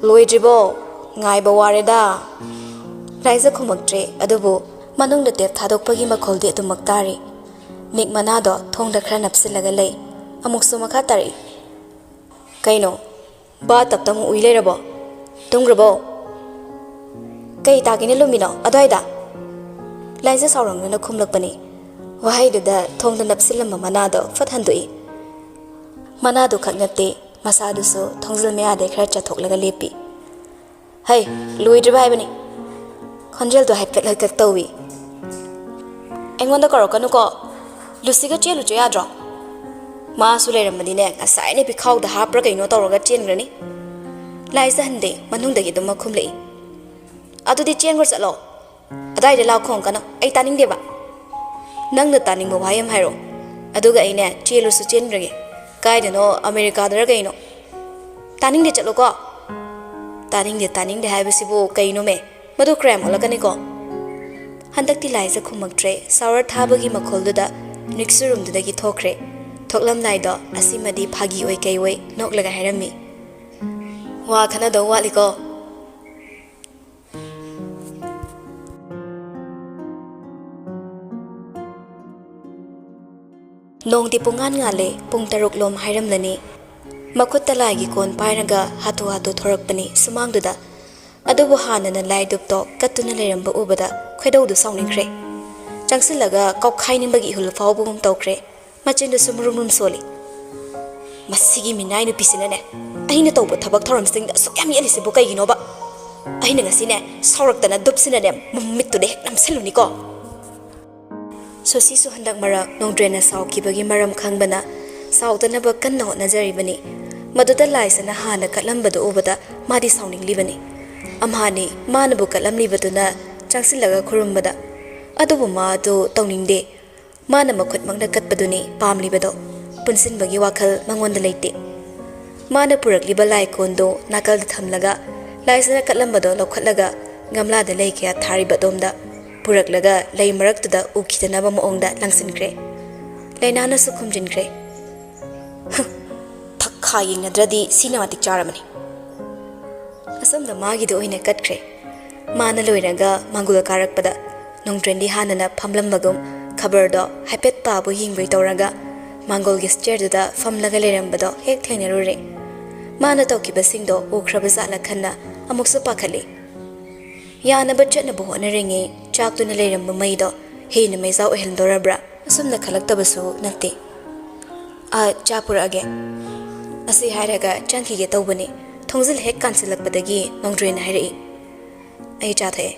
"ꯂꯣꯏꯗ꯭ꯔꯤꯕꯣ? ꯉꯥꯏꯕ ꯋꯥꯔꯦꯗ!" ꯂꯥꯏꯖ ꯈꯨꯝꯃꯛꯇ꯭ꯔꯦ, ꯑꯗꯨꯕꯨ ꯃꯅꯨꯡꯗ ꯇꯦꯞ ꯊꯥꯗꯣꯛꯄꯒꯤ ꯃꯈꯣꯜꯗꯤ ꯑꯗꯨꯃꯛ ꯇꯥꯔꯤ꯫ ꯅꯤꯛ ꯃꯅꯥꯗꯣ ꯊꯣꯡꯗ ꯈꯔ ꯅꯞꯁꯤꯜꯂꯒ ꯂꯩ꯫ ꯑꯃꯨꯛꯁꯨ ꯃꯈꯥ ꯇꯥꯔꯛꯏ, "ꯀꯩꯅꯣ? ꯕꯥꯠ ꯇꯞꯇ ꯑꯃꯨꯛ ꯎꯏ ꯂꯩꯔꯕꯣ? ꯇꯨꯝꯈ꯭ꯔꯕꯣ? ꯀꯩ ꯇꯥꯒꯦꯅ ꯂꯨꯝꯃꯤꯅꯣ ꯑꯗ꯭ꯋꯥꯏꯗ?" ꯂꯥꯏꯖ ꯁꯥꯎꯔꯪꯅꯅ ꯈꯨꯝꯂꯛꯄꯅꯤ꯫ ꯋꯥꯍꯩꯗꯨꯗ ꯊꯣꯡꯗ ꯅꯞꯁꯤꯜꯂꯝꯕ ꯃꯅꯥꯗꯣ ꯐꯠ ꯍꯟꯗꯣꯛꯏ꯫ ꯃꯅꯥꯗꯨ ꯈꯛ ꯅꯠꯇꯦ, ꯃꯁꯥꯗꯨꯁꯨ ꯊꯣꯡꯖꯤꯜ ꯃꯌꯥꯗꯩ ꯈꯔ ꯆꯠꯊꯣꯛꯂꯒ ꯂꯦꯞꯄꯤ꯫ "ꯍꯩ, ꯂꯣꯏꯗ꯭ꯔꯤꯕ ꯍꯥꯏꯕꯅꯤ꯫ ꯈꯣꯟꯖꯦꯜꯗꯣ ꯍꯥꯏꯐꯦꯠ ꯍꯥꯏꯐꯦꯠ ꯇꯧꯏ꯫ ꯑꯩꯉꯣꯟꯗ ꯀꯧꯔꯛꯀꯅꯨꯀꯣ꯫ ꯂꯨꯁꯤꯒ ꯆꯦꯜꯂꯨꯆꯣ ꯌꯥꯗ꯭ꯔꯣ? ꯃꯥꯁꯨ ꯂꯩꯔꯝꯕꯅꯤꯅꯦ, ꯉꯁꯥꯏꯅ ꯄꯤꯈꯥꯎꯗ ꯍꯥꯞꯄ꯭ꯔꯥ ꯀꯩꯅꯣ ꯇꯧꯔꯒ ꯆꯦꯟꯈ꯭ꯔꯅꯤ꯫" ꯂꯥꯏꯖ ꯍꯟꯗꯦ, ꯃꯅꯨꯡꯗꯒꯤ ꯑꯗꯨꯝ ꯃꯈꯨꯝꯂꯛꯏ꯫ "ꯑꯗꯨꯗꯤ ꯆꯦꯟꯈ꯭ꯔꯣ ꯆꯠꯂꯣ꯫ ꯑꯗꯥꯏꯗ ꯂꯥꯎ ꯈꯣꯡꯉꯛꯀꯅꯨ, ꯑꯩ ꯇꯥꯅꯤꯡꯗꯦꯕ꯫ ꯅꯪꯅ ꯇꯥꯅꯤꯡꯕ ꯋꯥꯍꯩ ꯑꯃ ꯍꯥꯏꯔꯛꯑꯣ꯫ ꯑꯗꯨꯒ ꯑꯩꯅꯦ ꯆꯦꯜꯂꯨꯁꯨ ꯆꯦꯟꯈ꯭ꯔꯒꯦ꯫ ꯀꯥꯏꯗꯅꯣ, ꯑꯃꯦꯔꯤꯀꯥꯗꯔ ꯀꯩꯅꯣ꯫ ꯇꯥꯅꯤꯡꯗꯦ, ꯆꯠꯂꯣꯀꯣ꯫" "ꯇꯥꯅꯤꯡꯗꯦ, ꯇꯥꯅꯤꯡꯗꯦ ꯍꯥꯏꯕꯁꯤꯕꯨ ꯀꯩꯅꯣꯃꯦ? ꯃꯗꯨ ꯀ꯭ꯔꯥꯏꯝ ꯑꯣꯜꯂꯛꯀꯅꯤꯀꯣ꯫" ꯍꯟꯗꯛꯇꯤ ꯂꯥꯏꯖ ꯈꯨꯝꯃꯛꯇ꯭ꯔꯦ꯫ ꯁꯥꯎꯔ ꯊꯥꯕꯒꯤ ꯃꯈꯣꯜꯗꯨꯗ ꯅꯤꯛꯁꯨ ꯔꯨꯝꯗꯨꯗꯒꯤ ꯊꯣꯛꯈ꯭ꯔꯦ꯫ ꯊꯣꯛꯂꯝꯗꯥꯏꯗꯣ ꯑꯁꯤꯃꯗꯤ ꯐꯥꯒꯤ ꯑꯣꯏ ꯀꯩ ꯑꯣꯏ ꯅꯣꯛꯂꯒ ꯍꯥꯏꯔꯝꯃꯤ, "ꯋꯥ ꯈꯟꯅꯗꯧ ꯋꯥꯠꯂꯤꯀꯣ꯫" ꯅꯣꯡꯗꯤ ꯄꯨꯡꯉꯥꯟ ꯉꯥꯜꯂꯦ, ꯄꯨꯡ ꯇꯔꯨꯛ ꯂꯣꯝ ꯍꯥꯏꯔꯝꯂꯅꯤ꯫ ꯃꯈꯨꯠꯇ ꯂꯥꯏꯒꯤ ꯀꯣꯟ ꯄꯥꯏꯔꯒ ꯍꯥꯊꯨ ꯍꯥꯊꯨ ꯊꯣꯔꯛꯄꯅꯤ ꯁꯨꯃꯥꯡꯗꯨꯗ꯫ ꯑꯗꯨꯕꯨ ꯍꯥꯟꯅꯅ ꯂꯥꯏ ꯙꯨꯞꯇꯣ ꯀꯠꯇꯨꯅ ꯂꯩꯔꯝꯕ ꯎꯕꯗ ꯈꯣꯏꯗꯧꯗꯨ ꯁꯥꯎꯅꯤꯡꯈ꯭ꯔꯦ꯫ ꯆꯪꯁꯤꯜꯂꯒ ꯀꯥꯎꯈꯥꯏꯅꯤꯡꯕꯒꯤ ꯏꯍꯨꯜ ꯐꯥꯎꯕꯒꯨꯝ ꯇꯧꯈ꯭ꯔꯦ꯫ ꯃꯆꯤꯟꯗꯨꯁꯨ ꯃꯨꯔꯨꯝ ꯃꯨꯔꯨꯝ ꯁꯣꯜꯂꯤ꯫ "ꯃꯁꯤꯒꯤ ꯃꯤꯅꯥꯏ ꯅꯨꯄꯤꯁꯤꯅꯅꯦ, ꯑꯩꯅ ꯇꯧꯕ ꯊꯕꯛ ꯊꯧꯔꯝꯁꯤꯡꯗ ꯑꯁꯨꯛ ꯌꯥꯝ ꯌꯦꯠꯂꯤꯁꯤꯕꯨ ꯀꯩꯒꯤꯅꯣꯕ? ꯑꯩꯅ ꯉꯁꯤꯅꯦ ꯁꯥꯎꯔꯛꯇꯅ ꯙꯨꯞꯁꯤꯅꯅꯦ ꯃꯃꯤꯠꯇꯨꯗ ꯍꯦꯛ ꯅꯝꯁꯤꯜꯂꯨꯅꯤꯀꯣ꯫" ꯁꯣꯁꯤꯁꯨ ꯍꯟꯗꯛ ꯃꯔꯛ ꯅꯣꯡꯗ꯭ꯔꯦꯟꯅ ꯁꯥꯎꯈꯤꯕꯒꯤ ꯃꯔꯝ ꯈꯪꯕꯅ ꯁꯥꯎꯗꯅꯕ ꯀꯟꯅ ꯍꯣꯠꯅꯖꯔꯤꯕꯅꯤ꯫ ꯃꯗꯨꯗ ꯂꯥꯏꯁꯅ ꯍꯥꯟꯅ ꯀꯠꯂꯝꯕꯗꯨ ꯎꯕꯗ ꯃꯥꯗꯤ ꯁꯥꯎꯅꯤꯡꯂꯤꯕꯅꯤ꯫ ꯑꯝꯍꯥꯅꯤ ꯃꯥꯅꯕꯨ ꯀꯠꯂꯝꯂꯤꯕꯗꯨꯅ ꯆꯪꯁꯤꯜꯂꯒ ꯈꯨꯔꯨꯝꯕꯗ꯫ ꯑꯗꯨꯕꯨ ꯃꯥ ꯑꯗꯨ ꯇꯧꯅꯤꯡꯗꯦ꯫ ꯃꯥꯅ ꯃꯈꯨꯠꯃꯛꯅ ꯀꯠꯄꯗꯨꯅꯤ ꯄꯥꯝꯂꯤꯕꯗꯣ꯫ ꯄꯨꯟꯁꯤꯟꯕꯒꯤ ꯋꯥꯈꯜ ꯃꯉꯣꯟꯗ ꯂꯩꯇꯦ꯫ ꯃꯥꯅ ꯄꯨꯔꯛꯂꯤꯕ ꯂꯥꯏ ꯀꯣꯟꯗꯣ ꯅꯥꯀꯜꯗ ꯊꯝꯂꯒ, ꯂꯥꯏꯖꯅ ꯀꯠꯂꯝꯕꯗꯣ ꯂꯧꯈꯠꯂꯒ, ꯒꯝꯂꯥꯗ ꯂꯩ ꯀꯌꯥ ꯊꯥꯔꯤꯕ ꯑꯗꯣꯝꯗ ꯄꯨꯔꯛꯂꯒ, ꯂꯩ ꯃꯔꯛꯇꯨꯗ ꯎꯈꯤꯗꯅꯕ ꯃꯑꯣꯡꯗ ꯂꯪꯁꯤꯟꯈ꯭ꯔꯦ꯫ ꯂꯩꯅꯥꯅꯁꯨ ꯈꯨꯝꯖꯤꯟꯈ꯭ꯔꯦ, "ꯍꯨꯝ, ꯊꯛꯈꯥ ꯌꯦꯡꯅꯗ꯭ꯔꯗꯤ ꯁꯤꯅ ꯃꯇꯤꯛ ꯆꯥꯔꯕꯅꯤ"꯫ ꯑꯁꯣꯝꯗ ꯃꯥꯒꯤꯗ ꯑꯣꯏꯅ ꯀꯠꯈ꯭ꯔꯦ꯫ ꯃꯥꯅ ꯂꯣꯏꯔꯒ ꯃꯥꯡꯒꯣꯜ ꯀꯥꯔꯛꯄꯗ, ꯅꯣꯡꯗ꯭ꯔꯦꯟꯗꯤ ꯍꯥꯟꯅꯅ ꯐꯝꯂꯝꯕꯒꯨꯝ ꯈꯕꯔꯗꯣ ꯍꯥꯏꯐꯦꯠ ꯄꯥꯕꯣꯏ ꯌꯦꯡꯕꯣꯏ ꯇꯧꯔꯒ ꯃꯥꯡꯒꯣꯜꯒꯤ ꯁ꯭ꯇꯦꯌꯔꯗꯨꯗ ꯐꯝꯂꯒ ꯂꯩꯔꯝꯕꯗꯣ ꯍꯦꯛ ꯊꯦꯡꯅꯔꯨꯔꯦ꯫ ꯃꯥꯅ ꯇꯧꯈꯤꯕꯁꯤꯡꯗꯣ ꯎꯈ꯭ꯔꯕ ꯖꯥꯠꯂ ꯈꯟꯅ ꯑꯃꯨꯛꯁꯨ ꯄꯥꯈꯠꯂꯤ꯫ ꯌꯥꯅꯕ ꯆꯠꯅꯕ ꯍꯣꯠꯅꯔꯤꯉꯩ ꯆꯥꯛꯇꯨꯅ ꯂꯩꯔꯝꯕ ꯃꯩꯗꯣ ꯍꯦꯟꯅ ꯃꯩꯖꯥꯎ ꯑꯣꯏꯍꯟꯗꯧꯔꯕ꯭ꯔꯥ? ꯑꯁꯨꯝꯅ ꯈꯜꯂꯛꯇꯕꯁꯨ ꯅꯠꯇꯦ꯫ "ꯑ, ꯆꯥ ꯄꯨꯔꯛꯑꯒꯦ꯫" ꯑꯁꯤ ꯍꯥꯏꯔꯒ ꯆꯪꯈꯤꯒꯦ ꯇꯧꯕꯅꯤ, ꯊꯣꯡꯖꯤꯜ ꯍꯦꯛ ꯀꯥꯟꯁꯤꯜꯂꯛꯄꯗꯒꯤ ꯅꯣꯡꯗ꯭ꯔꯦꯟꯅ ꯍꯥꯏꯔꯛꯏ, "ꯑꯩ ꯆꯥ ꯊꯛꯑꯦ꯫"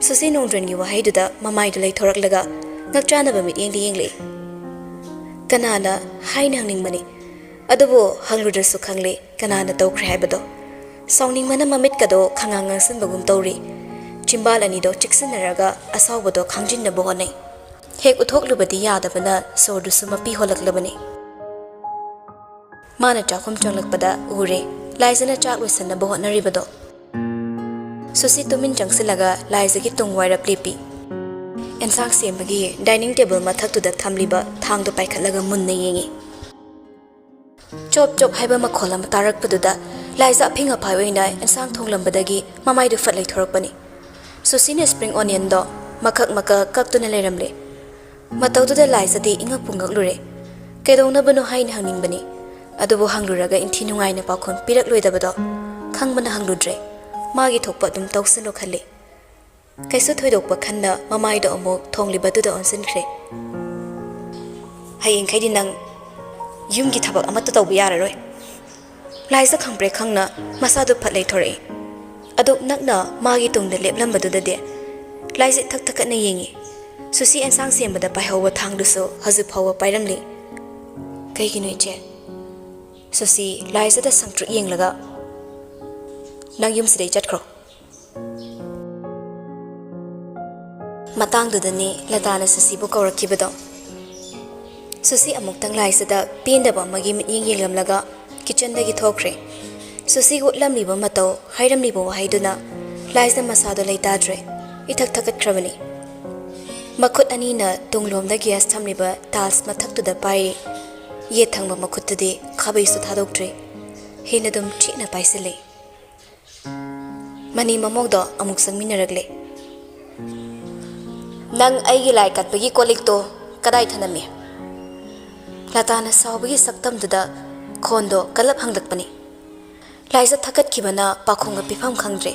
ꯁꯨꯁꯤ ꯅꯣꯡꯗ꯭ꯔꯦꯟꯒꯤ ꯋꯥꯍꯩꯗꯨꯗ ꯃꯃꯥꯏꯗꯨ ꯂꯩꯊꯣꯔꯛꯂꯒ ꯉꯛꯆꯥꯟꯅꯕ ꯃꯤꯠꯌꯦꯡꯗ ꯌꯦꯡꯂꯛꯏ꯫ ꯀꯅꯥꯅ ꯍꯥꯏꯅ ꯍꯪꯅꯤꯡꯕꯅꯤ, ꯑꯗꯨꯕꯨ ꯍꯪꯂꯨꯗ꯭ꯔꯁꯨ ꯈꯪꯂꯦ ꯀꯅꯥꯅ ꯇꯧꯈ꯭ꯔꯦ ꯍꯥꯏꯕꯗꯣ꯫ ꯁꯥꯎꯅꯤꯡꯕꯅ ꯃꯃꯤꯠꯀꯗꯣ ꯈꯉꯥꯡ ꯉꯥꯡꯁꯤꯟꯕꯒꯨꯝ ꯇꯧꯔꯤ꯫ ꯆꯤꯝꯕꯥꯜ ꯑꯅꯤꯗꯣ ꯆꯤꯛꯁꯤꯟꯅꯔꯒ ꯑꯁꯥꯎꯕꯗꯣ ꯈꯥꯡꯖꯤꯟꯅꯕ ꯍꯣꯠꯅꯩ꯫ ꯍꯦꯛ ꯎꯠꯊꯣꯛꯂꯨꯕꯗꯤ ꯌꯥꯗꯕꯅ ꯁꯣꯔꯗꯨꯁꯨ ꯃꯄꯤ ꯍꯣꯜꯂꯛꯂꯕꯅꯤ꯫ ꯃꯥꯅ ꯆꯥꯛꯈꯨꯝ ꯆꯪꯂꯛꯄꯗ ꯎꯔꯦ, ꯂꯥꯏꯖꯅ ꯆꯥꯛ ꯂꯣꯏꯁꯤꯟꯅꯕ ꯍꯣꯠꯅꯔꯤꯕꯗꯣ꯫ ꯁꯨꯁꯤ ꯇꯨꯃꯤꯟ ꯆꯪꯁꯤꯜꯂꯒ ꯂꯥꯏꯖꯒꯤ ꯇꯨꯡ ꯋꯥꯏꯔꯞ ꯂꯦꯞꯄꯤ꯫ ꯑꯦꯟꯁꯥꯡ ꯁꯦꯝꯕꯒꯤ ꯗꯥꯏꯅꯤꯡ ꯇꯦꯕꯜ ꯃꯊꯛꯇꯨꯗ ꯊꯝꯂꯤꯕ ꯊꯥꯡꯗꯣ ꯄꯥꯏꯈꯠꯂꯒ ꯃꯨꯟꯅ ꯌꯦꯡꯉꯤ꯫ ꯆꯣꯞ ꯆꯣꯞ ꯍꯥꯏꯕ ꯃꯈꯣꯜ ꯑꯃ ꯇꯥꯔꯛꯄꯗꯨꯗ ꯂꯥꯏꯖ ꯑꯐꯤꯡ ꯑꯐꯥꯏ ꯑꯣꯏꯅ ꯑꯦꯟꯁꯥꯡ ꯊꯣꯡꯂꯝꯕꯗꯒꯤ ꯃꯃꯥꯏꯗꯨ ꯐꯠ ꯂꯩꯊꯣꯔꯛꯄꯅꯤ꯫ ꯁꯨꯁꯤꯅ ꯁ꯭ꯄ꯭ꯔꯤꯡ ꯑꯣꯅꯤꯌꯟꯗꯣ ꯃꯀꯛ ꯃꯀꯛ ꯀꯛꯇꯨꯅ ꯂꯩꯔꯝꯂꯦ꯫ ꯃꯇꯧꯗꯨꯗ ꯂꯥꯏꯖꯗꯤ ꯏꯉꯛꯄꯨ ꯉꯛꯂꯨꯔꯦ꯫ ꯀꯩꯗꯧꯅꯕꯅꯣ ꯍꯥꯏꯅ ꯍꯪꯅꯤꯡꯕꯅꯤ, ꯑꯗꯨꯕꯨ ꯍꯪꯂꯨꯔꯒ ꯏꯟꯊꯤ ꯅꯨꯡꯉꯥꯏꯅ ꯄꯥꯎꯈꯨꯝ ꯄꯤꯔꯛꯂꯣꯏꯗꯕꯗꯣ ꯈꯪꯕꯅ ꯍꯪꯂꯨꯗ꯭ꯔꯦ꯫ ꯃꯥꯒꯤ ꯊꯣꯛꯄ ꯑꯗꯨꯝ ꯇꯧꯁꯅꯨ ꯈꯜꯂꯤ꯫ ꯀꯩꯁꯨ ꯊꯣꯏꯗꯣꯛꯄ ꯈꯟꯅ ꯃꯃꯥꯏꯗꯣ ꯑꯃꯨꯛ ꯊꯣꯡꯂꯤꯕꯗꯨꯗ ꯑꯣꯟꯁꯤꯟꯈ꯭ꯔꯦ꯫ "ꯍꯌꯦꯡꯈꯩꯗꯤ ꯅꯪ ꯌꯨꯝꯒꯤ ꯊꯕꯛ ꯑꯃꯠꯇ ꯇꯧꯕ ꯌꯥꯔꯔꯣꯏ꯫" ꯂꯥꯏꯖ ꯈꯪꯄ꯭ꯔꯦꯛ ꯈꯪꯅ ꯃꯁꯥꯗꯨ ꯐꯠ ꯂꯩꯊꯣꯔꯛꯏ꯫ ꯑꯗꯨꯛ ꯅꯛꯅ ꯃꯥꯒꯤ ꯇꯨꯡꯗ ꯂꯦꯞꯂꯝꯕꯗꯨꯗꯗꯤ ꯂꯥꯏꯖ ꯏꯊꯛ ꯊꯛꯀꯠꯅ ꯌꯦꯡꯉꯤ꯫ ꯁꯨꯁꯤ ꯑꯦꯟꯁꯥꯡ ꯁꯦꯝꯕꯗ ꯄꯥꯏꯍꯧꯕ ꯊꯥꯡꯗꯨꯁꯨ ꯍꯧꯖꯤꯛ ꯐꯥꯎꯕ ꯄꯥꯏꯔꯝꯂꯤ꯫ "ꯀꯩꯒꯤꯅꯣ, ꯏꯆꯦ?" ꯁꯨꯁꯤ ꯂꯥꯏꯖꯗ ꯁꯪꯇ꯭ꯔꯤꯛ ꯌꯦꯡꯂꯒ, "ꯅꯪ ꯌꯨꯝꯁꯤꯗꯩ ꯆꯠꯈ꯭ꯔꯣ꯫" ꯃꯇꯥꯡꯗꯨꯗꯅꯤ ꯂꯇꯥꯅ ꯁꯨꯁꯤꯕꯨ ꯀꯧꯔꯛꯈꯤꯕꯗꯣ꯫ ꯁꯨꯁꯤ ꯑꯃꯨꯛꯇꯪ ꯂꯥꯏꯖꯗ ꯄꯦꯟꯗꯕ ꯑꯃꯒꯤ ꯃꯤꯠꯌꯦꯡ ꯌꯦꯡꯂꯝꯂꯒ ꯀꯤꯆꯟꯗꯒꯤ ꯊꯣꯛꯈ꯭ꯔꯦ꯫ ꯁꯨꯁꯤꯒ ꯎꯠꯂꯝꯂꯤꯕ ꯃꯇꯧ, ꯍꯥꯏꯔꯝꯂꯤꯕ ꯋꯥꯍꯩꯗꯨꯅ ꯂꯥꯏꯖꯥ ꯃꯁꯥꯗꯣ ꯂꯩꯇꯥꯗ꯭ꯔꯦ꯫ ꯏꯊꯛ ꯊꯛꯀꯠꯈ꯭ꯔꯕꯅꯤ꯫ ꯃꯈꯨꯠ ꯑꯅꯤꯅ ꯇꯨꯡꯂꯣꯝꯗ ꯒ꯭ꯌꯥꯁ ꯊꯝꯂꯤꯕ ꯇꯥꯏꯜꯁ ꯃꯊꯛꯇꯨꯗ ꯄꯥꯏꯔꯤ꯫ ꯌꯦꯠ ꯊꯪꯕ ꯃꯈꯨꯠꯇꯨꯗꯤ ꯈꯥꯕꯩꯁꯨ ꯊꯥꯗꯣꯛꯇ꯭ꯔꯤ꯫ ꯍꯦꯟꯅ ꯑꯗꯨꯝ ꯆꯦꯠꯅ ꯄꯥꯏꯁꯤꯜꯂꯤ꯫ ꯃꯅꯤ ꯃꯃꯣꯛꯗꯣ ꯑꯃꯨꯛ ꯆꯪꯃꯤꯟꯅꯔꯛꯂꯦ꯫ "ꯅꯪ ꯑꯩꯒꯤ ꯂꯥꯏ ꯀꯠꯄꯒꯤ ꯀꯣꯜ ꯂꯤꯛꯇꯣ ꯀꯗꯥꯏ ꯊꯅꯝꯃꯤ?" ꯂꯇꯥꯅ ꯁꯥꯎꯕꯒꯤ ꯁꯛꯇꯝꯗꯨꯗ ꯈꯣꯟꯗꯣ ꯀꯜꯂꯞ ꯍꯪꯂꯛꯄꯅꯤ꯫ ꯂꯥꯏꯖꯥ ꯊꯛꯀꯠꯈꯤꯕꯅ ꯄꯥꯈꯣꯡꯒ ꯄꯤꯐꯝ ꯈꯪꯗ꯭ꯔꯦ꯫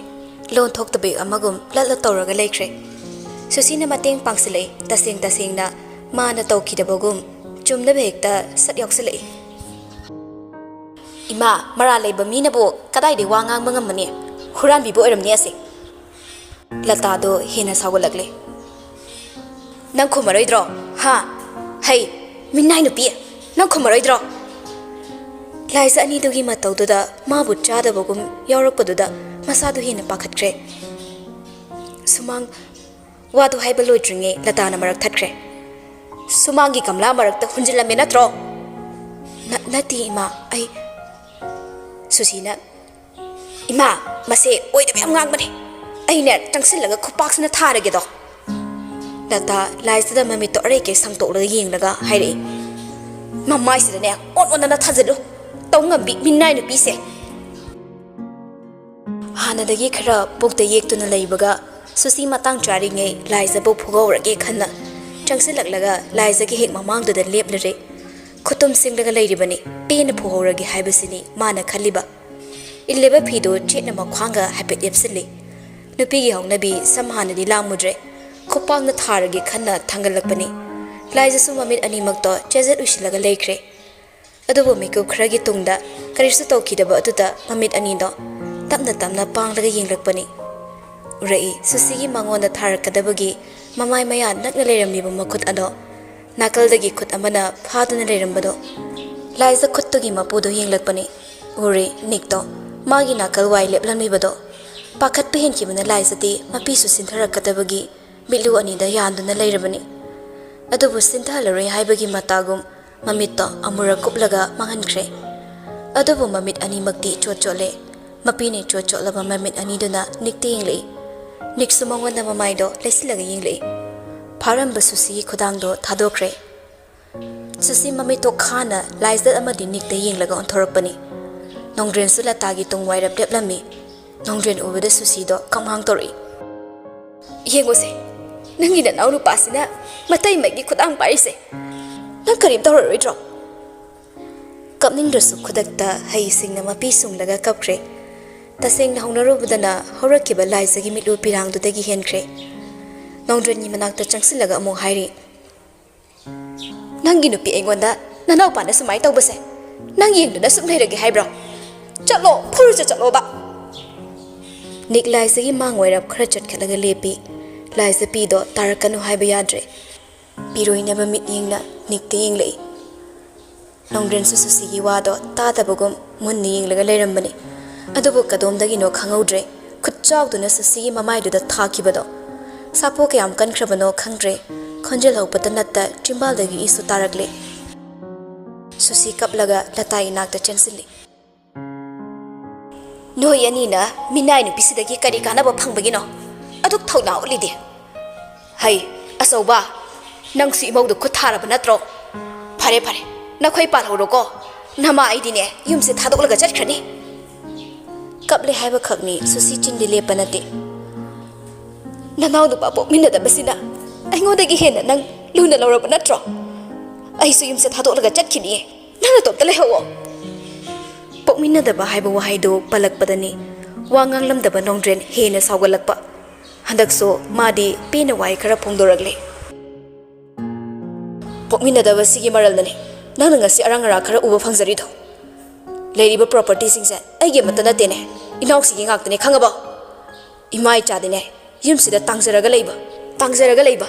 ꯂꯣꯟ ꯊꯣꯛꯇꯕꯤ ꯑꯃꯒꯨꯝ ꯂꯠ ꯂꯠ ꯇꯧꯔꯒ ꯂꯩꯈ꯭ꯔꯦ꯫ ꯁꯨꯁꯤꯅ ꯃꯇꯦꯡ ꯄꯥꯡꯁꯤꯜꯂꯛꯏ꯫ ꯇꯁꯦꯡ ꯇꯁꯦꯡꯅ ꯃꯥꯅ ꯇꯧꯈꯤꯗꯕꯒꯨꯝ ꯆꯨꯝꯅꯕ ꯍꯦꯛꯇ ꯁꯠ ꯌꯥꯎꯁꯤꯜꯂꯛꯏ꯫ "ꯏꯃꯥ, ꯃꯔꯥꯜ ꯂꯩꯕ ꯃꯤꯅꯕꯨ ꯀꯗꯥꯏꯗꯩ ꯋꯥ ꯉꯥꯡꯕ ꯉꯝꯃꯅꯤ? ꯍꯨꯔꯥꯟꯕꯤꯕ ꯑꯣꯏꯔꯝꯅꯤ ꯑꯁꯦ꯫" ꯂꯇꯥꯗꯣ ꯍꯦꯟꯅ ꯁꯥꯎꯒꯠꯂꯛꯂꯦ꯫ "ꯅꯪ ꯈꯨꯝꯃꯔꯣꯏꯗ꯭ꯔꯣ? ꯍꯥ? ꯍꯩ, ꯃꯤꯅꯥꯏ ꯅꯨꯄꯤ, ꯅꯪ ꯈꯨꯝꯃꯔꯣꯏꯗ꯭ꯔꯣ?" ꯂꯥꯏꯖꯥ ꯑꯅꯤꯗꯨꯒꯤ ꯃꯇꯧꯗꯨꯗ ꯃꯥꯕꯨ ꯆꯥꯗꯕꯒꯨꯝ ꯌꯥꯎꯔꯛꯄꯗꯨꯗ ꯃꯁꯥꯗꯨ ꯍꯦꯟꯅ ꯄꯥꯈꯠꯈ꯭ꯔꯦ꯫ ꯁꯨꯃꯥꯡ ꯋꯥꯗꯨ ꯍꯥꯏꯕ ꯂꯣꯏꯗ꯭ꯔꯤꯉꯩ ꯂꯇꯥꯅ ꯃꯔꯛ ꯊꯠꯈ꯭ꯔꯦ꯫ "ꯁꯨꯃꯥꯡꯒꯤ ꯒꯝꯂꯥ ꯃꯔꯛꯇ ꯍꯨꯟꯖꯤꯜꯂꯝꯃꯦ ꯅꯠꯇ꯭ꯔꯣ?" "ꯅ-, ꯅꯠꯇꯦ ꯏꯃꯥ, ꯑꯩ..." ꯁꯨꯁꯤꯅ, "ꯏꯃꯥ, ꯃꯁꯦ ꯑꯣꯏꯗꯕ ꯌꯥꯝ ꯉꯥꯡꯕꯅꯦ꯫ ꯑꯩꯅꯦ ꯆꯪꯁꯤꯜꯂꯒ ꯈꯨꯄꯥꯛꯁꯤꯅ ꯊꯥꯔꯒꯦꯗꯣ꯫" ꯂꯇꯥ ꯂꯥꯏꯖꯥꯗ ꯃꯃꯤꯠꯇꯣ ꯑꯔꯩꯀꯩ ꯁꯪꯇꯣꯛꯂꯒ ꯌꯦꯡꯂꯒ ꯍꯥꯏꯔꯛꯏ꯫ "ꯃꯃꯥꯏꯁꯤꯗꯅꯦ ꯑꯣꯟ ꯑꯣꯟꯗꯅ ꯊꯥꯖꯤꯜꯂꯨ꯫ ꯇꯧ ꯉꯝꯕꯤ ꯃꯤꯅꯥꯏ ꯅꯨꯄꯤꯁꯦ꯫" ꯍꯥꯟꯅꯗꯒꯤ ꯈꯔ ꯄꯨꯛꯇ ꯌꯦꯛꯇꯨꯅ ꯂꯩꯕꯒ ꯁꯨꯁꯤ ꯃꯇꯥꯡ ꯆꯥꯔꯤꯉꯩ ꯂꯥꯏꯖꯥꯕꯨ ꯐꯨꯒꯧꯔꯒꯦ ꯈꯟꯅ ꯆꯪꯁꯤꯜꯂꯛꯂꯒ ꯂꯥꯏꯖꯥꯒꯤ ꯍꯦꯛ ꯃꯃꯥꯡꯗꯨꯗ ꯂꯦꯞꯂꯔꯦ꯫ ꯈꯨꯇꯨꯝ ꯁꯤꯡꯂꯒ ꯂꯩꯔꯤꯕꯅꯤ꯫ ꯄꯦꯟꯅ ꯐꯨꯍꯧꯔꯒꯦ ꯍꯥꯏꯕꯁꯤꯅꯤ ꯃꯥꯅ ꯈꯜꯂꯤꯕ꯫ ꯏꯜꯂꯤꯕ ꯐꯤꯗꯨ ꯆꯦꯠꯅ ꯃꯈ꯭ꯋꯥꯡꯒ ꯍꯥꯏꯐꯦꯠ ꯌꯦꯞꯁꯤꯜꯂꯤ꯫ ꯅꯨꯄꯤꯒꯤ ꯍꯧꯅꯕꯤ ꯁꯝ ꯍꯥꯟꯅꯗꯤ ꯂꯥꯝꯃꯨꯗ꯭ꯔꯦ꯫ ꯈꯨꯄꯥꯛꯅ ꯊꯥꯔꯒꯦ ꯈꯟꯅ ꯊꯥꯡꯒꯠꯂꯛꯄꯅꯤ꯫ ꯂꯥꯏꯖꯥꯁꯨ ꯃꯃꯤꯠ ꯑꯅꯤꯃꯛꯇꯣ ꯆꯦꯖꯠ ꯎꯏꯁꯤꯜꯂꯒ ꯂꯩꯈ꯭ꯔꯦ꯫ ꯑꯗꯨꯕꯨ ꯃꯤꯀꯨꯞ ꯈꯔꯒꯤ ꯇꯨꯡꯗ ꯀꯔꯤꯁꯨ ꯇꯧꯈꯤꯗꯕ ꯑꯗꯨꯗ ꯃꯃꯤꯠ ꯑꯅꯤꯗꯣ ꯇꯞꯅ ꯇꯞꯅ ꯄꯥꯡꯂꯒ ꯌꯦꯡꯂꯛꯄꯅꯤ꯫ ꯎꯔꯛꯏ, ꯁꯨꯁꯤꯒꯤ ꯃꯉꯣꯟꯗ ꯊꯥꯔꯛꯀꯗꯕꯒꯤ ꯃꯃꯥꯏ ꯃꯌꯥ ꯅꯛꯅ ꯂꯩꯔꯝꯂꯤꯕ ꯃꯈꯨꯠ ꯑꯗꯣ ꯅꯥꯀꯜꯗꯒꯤ ꯈꯨꯠ ꯑꯃꯅ ꯐꯥꯗꯨꯅ ꯂꯩꯔꯝꯕꯗꯣ꯫ ꯂꯥꯏꯖꯥ ꯈꯨꯠꯇꯨꯒꯤ ꯃꯄꯨꯗꯣ ꯌꯦꯡꯂꯛꯄꯅꯤ꯫ ꯎꯔꯦ ꯅꯤꯛꯇꯣ ꯃꯥꯒꯤ ꯅꯥꯀꯜ ꯋꯥꯏ ꯂꯦꯞꯂꯝꯂꯤꯕꯗꯣ꯫ ꯄꯥꯈꯠꯄ ꯍꯦꯟꯈꯤꯕꯅ ꯂꯥꯏꯖꯥꯗꯤ ꯃꯄꯤꯁꯨ ꯆꯤꯟꯊꯔꯛꯀꯗꯕꯒꯤ ꯃꯤꯠꯂꯨ ꯑꯅꯤꯗ ꯌꯥꯟꯗꯨꯅ ꯂꯩꯔꯕꯅꯤ꯫ ꯑꯗꯨꯕꯨ ꯆꯤꯟꯊꯍꯜꯂꯔꯣꯏ ꯍꯥꯏꯕꯒꯤ ꯃꯇꯥꯒꯨꯝ ꯃꯃꯤꯠꯇꯣ ꯑꯃꯨꯔꯛ ꯀꯨꯞꯂꯒ ꯃꯥꯡꯍꯟꯈ꯭ꯔꯦ꯫ ꯑꯗꯨꯕꯨ ꯃꯃꯤꯠ ꯑꯅꯤꯃꯛꯇꯤ ꯆꯣꯠ ꯆꯣꯠꯂꯦ꯫ ꯃꯄꯤꯅ ꯆꯣꯠ ꯆꯣꯠꯂꯕ ꯃꯃꯤꯠ ꯑꯅꯤꯗꯨꯅ ꯅꯤꯛꯇ ꯌꯦꯡꯂꯛꯏ꯫ ꯅꯤꯛꯁꯨ ꯃꯉꯣꯟꯗ ꯃꯃꯥꯏꯗꯣ ꯂꯩꯁꯤꯜꯂꯒ ꯌꯦꯡꯂꯛꯏ꯫ ꯐꯥꯔꯝꯕ ꯁꯨꯁꯤꯒꯤ ꯈꯨꯗꯥꯡꯗꯣ ꯊꯥꯗꯣꯛꯈ꯭ꯔꯦ꯫ ꯁꯨꯁꯤ ꯃꯃꯤꯠꯇꯣ ꯈꯥꯅ ꯂꯥꯏꯖꯠ ꯑꯃꯗꯤ ꯅꯤꯛꯇ ꯌꯦꯡꯂꯒ ꯑꯣꯟꯊꯣꯔꯛꯄꯅꯤ꯫ ꯅꯣꯡꯗ꯭ꯔꯦꯟꯁꯨ ꯂꯇꯥꯒꯤ ꯇꯨꯡ ꯋꯥꯏꯔꯞ ꯂꯦꯞꯂꯝꯃꯤ꯫ ꯅꯣꯡꯗ꯭ꯔꯦꯟ ꯎꯕꯗ ꯁꯨꯁꯤꯗꯣ ꯀꯝꯍꯥꯡ ꯇꯧꯔꯛꯏ꯫ "ꯌꯦꯡꯉꯨꯁꯦ, ꯅꯪꯒꯤ ꯅꯅꯥꯎ ꯅꯨꯄꯥꯁꯤꯅ ꯃꯇꯩ ꯃꯩꯒꯤ ꯈꯨꯗꯥꯡ ꯄꯥꯏꯔꯤꯁꯦ꯫ ꯅꯪ ꯀꯔꯤꯝ ꯇꯧꯔꯔꯣꯏꯗ꯭ꯔꯣ?" ꯀꯞꯅꯤꯡꯗ꯭ꯔꯁꯨ ꯈꯨꯗꯛꯇ ꯍꯩ ꯁꯤꯡꯅ ꯃꯄꯤ ꯁꯨꯡꯂꯒ ꯀꯞꯈ꯭ꯔꯦ꯫ ꯇꯁꯦꯡꯅ ꯍꯧꯅꯔꯨꯕꯗꯅ ꯍꯧꯔꯛꯈꯤꯕ ꯂꯥꯏꯖꯒꯤ ꯃꯤꯠꯂꯨ ꯄꯤꯔꯥꯡꯗꯨꯗꯒꯤ ꯍꯦꯟꯈ꯭ꯔꯦ꯫ ꯅꯣꯡꯗ꯭ꯔꯦꯟꯒꯤ ꯃꯅꯥꯛꯇ ꯆꯪꯁꯤꯜꯂꯒ ꯑꯃꯨꯛ ꯍꯥꯏꯔꯤ, "ꯅꯪꯒꯤ ꯅꯨꯄꯤ ꯑꯩꯉꯣꯟꯗ ꯅꯅꯥꯎꯄꯥꯅ ꯁꯨꯃꯥꯏꯅ ꯇꯧꯕꯁꯦ ꯅꯪ ꯌꯦꯡꯗꯨꯅ ꯁꯨꯝ ꯂꯩꯔꯒꯦ ꯍꯥꯏꯕ꯭ꯔꯣ? ꯆꯠꯂꯣ, ꯐꯨꯔꯨꯆꯠ ꯆꯠꯂꯣꯕ!" ꯅꯤꯛ ꯂꯥꯏꯖꯒꯤ ꯃꯥꯡ ꯑꯣꯏꯔꯞ ꯈꯔ ꯆꯠꯈꯠꯂꯒ ꯂꯦꯞꯄꯤ꯫ ꯂꯥꯏꯖ ꯄꯤꯗꯣ ꯇꯥꯔꯛꯀꯅꯨ ꯍꯥꯏꯕ ꯌꯥꯗ꯭ꯔꯦ꯫ ꯄꯤꯔꯣꯏꯅꯕ ꯃꯤꯠꯌꯦꯡꯅ ꯅꯤꯛꯇ ꯌꯦꯡꯂꯛꯏ꯫ ꯅꯣꯡꯗ꯭ꯔꯦꯟꯁꯨ ꯁꯨꯁꯤꯒꯤ ꯋꯥꯗꯣ ꯇꯥꯗꯕꯒꯨꯝ ꯃꯨꯟꯅ ꯌꯦꯡꯂꯒ ꯂꯩꯔꯝꯕꯅꯤ꯫ ꯑꯗꯨꯕꯨ ꯀꯗꯣꯝꯗꯒꯤꯅꯣ ꯈꯪꯍꯧꯗ꯭ꯔꯦ, ꯈꯨꯠ ꯆꯥꯎꯗꯨꯅ ꯁꯨꯁꯤꯒꯤ ꯃꯃꯥꯏꯗꯨꯗ ꯊꯥꯈꯤꯕꯗꯣ꯫ ꯁꯥꯄꯣ ꯀꯌꯥꯝ ꯀꯟꯈ꯭ꯔꯕꯅꯣ ꯈꯪꯗ꯭ꯔꯦ, ꯈꯣꯟꯖꯦꯜ ꯍꯧꯕꯇ ꯅꯠꯇ ꯆꯤꯝꯕꯥꯜꯗꯒꯤ ꯏꯁꯨ ꯇꯥꯔꯛꯂꯦ꯫ ꯁꯨꯁꯤ ꯀꯞꯂꯒ ꯂꯇꯥꯒꯤ ꯅꯥꯛꯇ ꯆꯦꯟꯁꯤꯜꯂꯤ꯫ "ꯅꯣꯏ ꯑꯅꯤꯅ ꯃꯤꯅꯥꯏ ꯅꯨꯄꯤꯁꯤꯗꯒꯤ ꯀꯔꯤ ꯀꯥꯟꯅꯕ ꯐꯪꯕꯒꯤꯅꯣ ꯑꯗꯨꯛ ꯊꯧꯅꯥ ꯎꯠꯂꯤꯗꯤ? ꯍꯩ, ꯑꯆꯧꯕ, ꯅꯪꯁꯨ ꯏꯃꯧꯗ ꯈꯨꯠ ꯊꯥꯔꯕ ꯅꯠꯇ꯭ꯔꯣ? ꯐꯔꯦ, ꯐꯔꯦ, ꯅꯈꯣꯏ ꯄꯥꯜꯍꯧꯔꯣꯀꯣ꯫ ꯅꯃꯥ ꯑꯩꯗꯤꯅꯦ ꯌꯨꯝꯁꯦ ꯊꯥꯗꯣꯛꯂꯒ ꯆꯠꯈ꯭ꯔꯅꯤ꯫" ꯀꯞꯂꯦ ꯍꯥꯏꯕꯈꯛꯅꯤ, ꯁꯨꯁꯤ ꯆꯤꯟꯗꯤ ꯂꯦꯞꯄ ꯅꯠꯇꯦ꯫ "ꯅꯅꯥꯎ ꯅꯨꯄꯥ ꯄꯣꯛꯃꯤꯟꯅꯗꯕꯁꯤꯅ ꯑꯩꯉꯣꯟꯗꯒꯤ ꯍꯦꯟꯅ ꯅꯪ ꯂꯨꯅ ꯂꯧꯔꯕ ꯅꯠꯇ꯭ꯔꯣ? ꯑꯩꯁꯨ ꯌꯨꯝꯁꯦ ꯊꯥꯗꯣꯛꯂꯒ ꯆꯠꯈꯤꯅꯤꯌꯦ꯫ ꯅꯪ ꯅꯇꯣꯝꯇ ꯂꯩꯍꯧꯑꯣ꯫" ꯄꯣꯛꯃꯤꯟꯅꯗꯕ ꯍꯥꯏꯕ ꯋꯥꯍꯩꯗꯨ ꯄꯜꯂꯛꯄꯗꯅꯤ ꯋꯥ ꯉꯥꯡꯂꯝꯗꯕ ꯅꯣꯡꯗ꯭ꯔꯦꯟ ꯍꯦꯟꯅ ꯁꯥꯎꯒꯠꯂꯛꯄ꯫ ꯍꯟꯗꯛꯁꯨ ꯃꯥꯗꯤ ꯄꯦꯟꯅ ꯋꯥꯍꯩ ꯈꯔ ꯐꯣꯡꯗꯣꯔꯛꯂꯦ꯫ "ꯄꯣꯛꯃꯤꯟꯅꯗꯕꯁꯤꯒꯤ ꯃꯔꯜꯅꯅꯤ ꯅꯪꯅ ꯉꯁꯤ ꯑꯔꯥꯡ ꯑꯔꯥꯛ ꯈꯔ ꯎꯕ ꯐꯪꯖꯔꯤꯗꯣ꯫ ꯂꯩꯔꯤꯕ ꯄ꯭ꯔꯣꯄꯔꯇꯤꯁꯤꯡꯁꯦ ꯑꯩꯒꯤ ꯑꯃꯠꯇ ꯅꯠꯇꯦꯅꯦ, ꯏꯅꯥꯎꯁꯤꯒꯤ ꯉꯥꯛꯇꯅꯦ, ꯈꯪꯉꯕꯣ? ꯏꯃꯥ ꯏꯆꯥꯗꯤꯅꯦ ꯌꯨꯝꯁꯤꯗ ꯇꯥꯡꯖꯔꯒ ꯂꯩꯕ, ꯇꯥꯡꯖꯔꯒ ꯂꯩꯕ꯫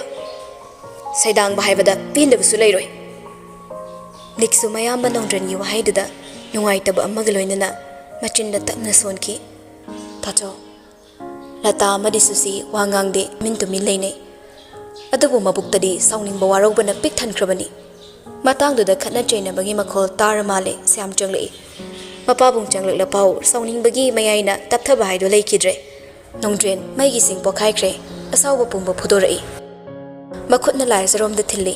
ꯁꯩꯗꯥꯡꯕ ꯍꯥꯏꯕꯗ ꯄꯦꯟꯗꯕꯁꯨ ꯂꯩꯔꯣꯏ꯫" ꯅꯤꯛꯁꯨ ꯃꯌꯥꯝꯕ ꯅꯣꯡꯗ꯭ꯔꯦꯟꯒꯤ ꯋꯥꯍꯩꯗꯨꯗ ꯅꯨꯡꯉꯥꯏꯇꯕ ꯑꯃꯒ ꯂꯣꯏꯅꯅ ꯃꯆꯤꯟꯗ ꯇꯞꯅ ꯁꯣꯟꯈꯤ꯫ "ꯇꯥꯆꯧ, ꯂꯇꯥ ꯑꯃꯗꯤ ꯁꯨꯁꯤ ꯋꯥ ꯉꯥꯡꯗꯦ, ꯇꯨꯃꯤꯟ ꯇꯨꯃꯤꯟ ꯂꯩꯅꯩ꯫ ꯑꯗꯨꯕꯨ ꯃꯕꯨꯛꯇꯗꯤ ꯁꯥꯎꯅꯤꯡꯕ ꯋꯥꯔꯧꯕꯅ ꯄꯤꯛ ꯊꯟꯈ꯭ꯔꯕꯅꯤ꯫" ꯃꯇꯥꯡꯗꯨꯗ ꯈꯠꯅ ꯆꯩꯅꯕꯒꯤ ꯃꯈꯣꯜ ꯇꯥꯔ ꯃꯥꯜꯂꯦ ꯁ꯭ꯌꯥꯝ ꯆꯪꯂꯛꯏ꯫ ꯃꯄꯥꯕꯨꯡ ꯆꯪꯂꯛꯂ ꯐꯥꯎ ꯁꯥꯎꯅꯤꯡꯕꯒꯤ ꯃꯌꯥꯏꯅ ꯇꯞꯊꯕ ꯍꯥꯏꯗꯨ ꯂꯩꯈꯤꯗ꯭ꯔꯦ꯫ ꯅꯣꯡꯗ꯭ꯔꯦꯟ ꯃꯩꯒꯤ ꯆꯤꯡ ꯄꯣꯛꯈꯥꯏꯈ꯭ꯔꯦ꯫ ꯑꯁꯥꯎꯕ ꯄꯨꯝꯕ ꯐꯨꯗꯣꯔꯛꯏ꯫ ꯃꯈꯨꯠꯅ ꯂꯥꯏꯖꯔꯣꯝꯗ ꯊꯤꯜꯂꯤ꯫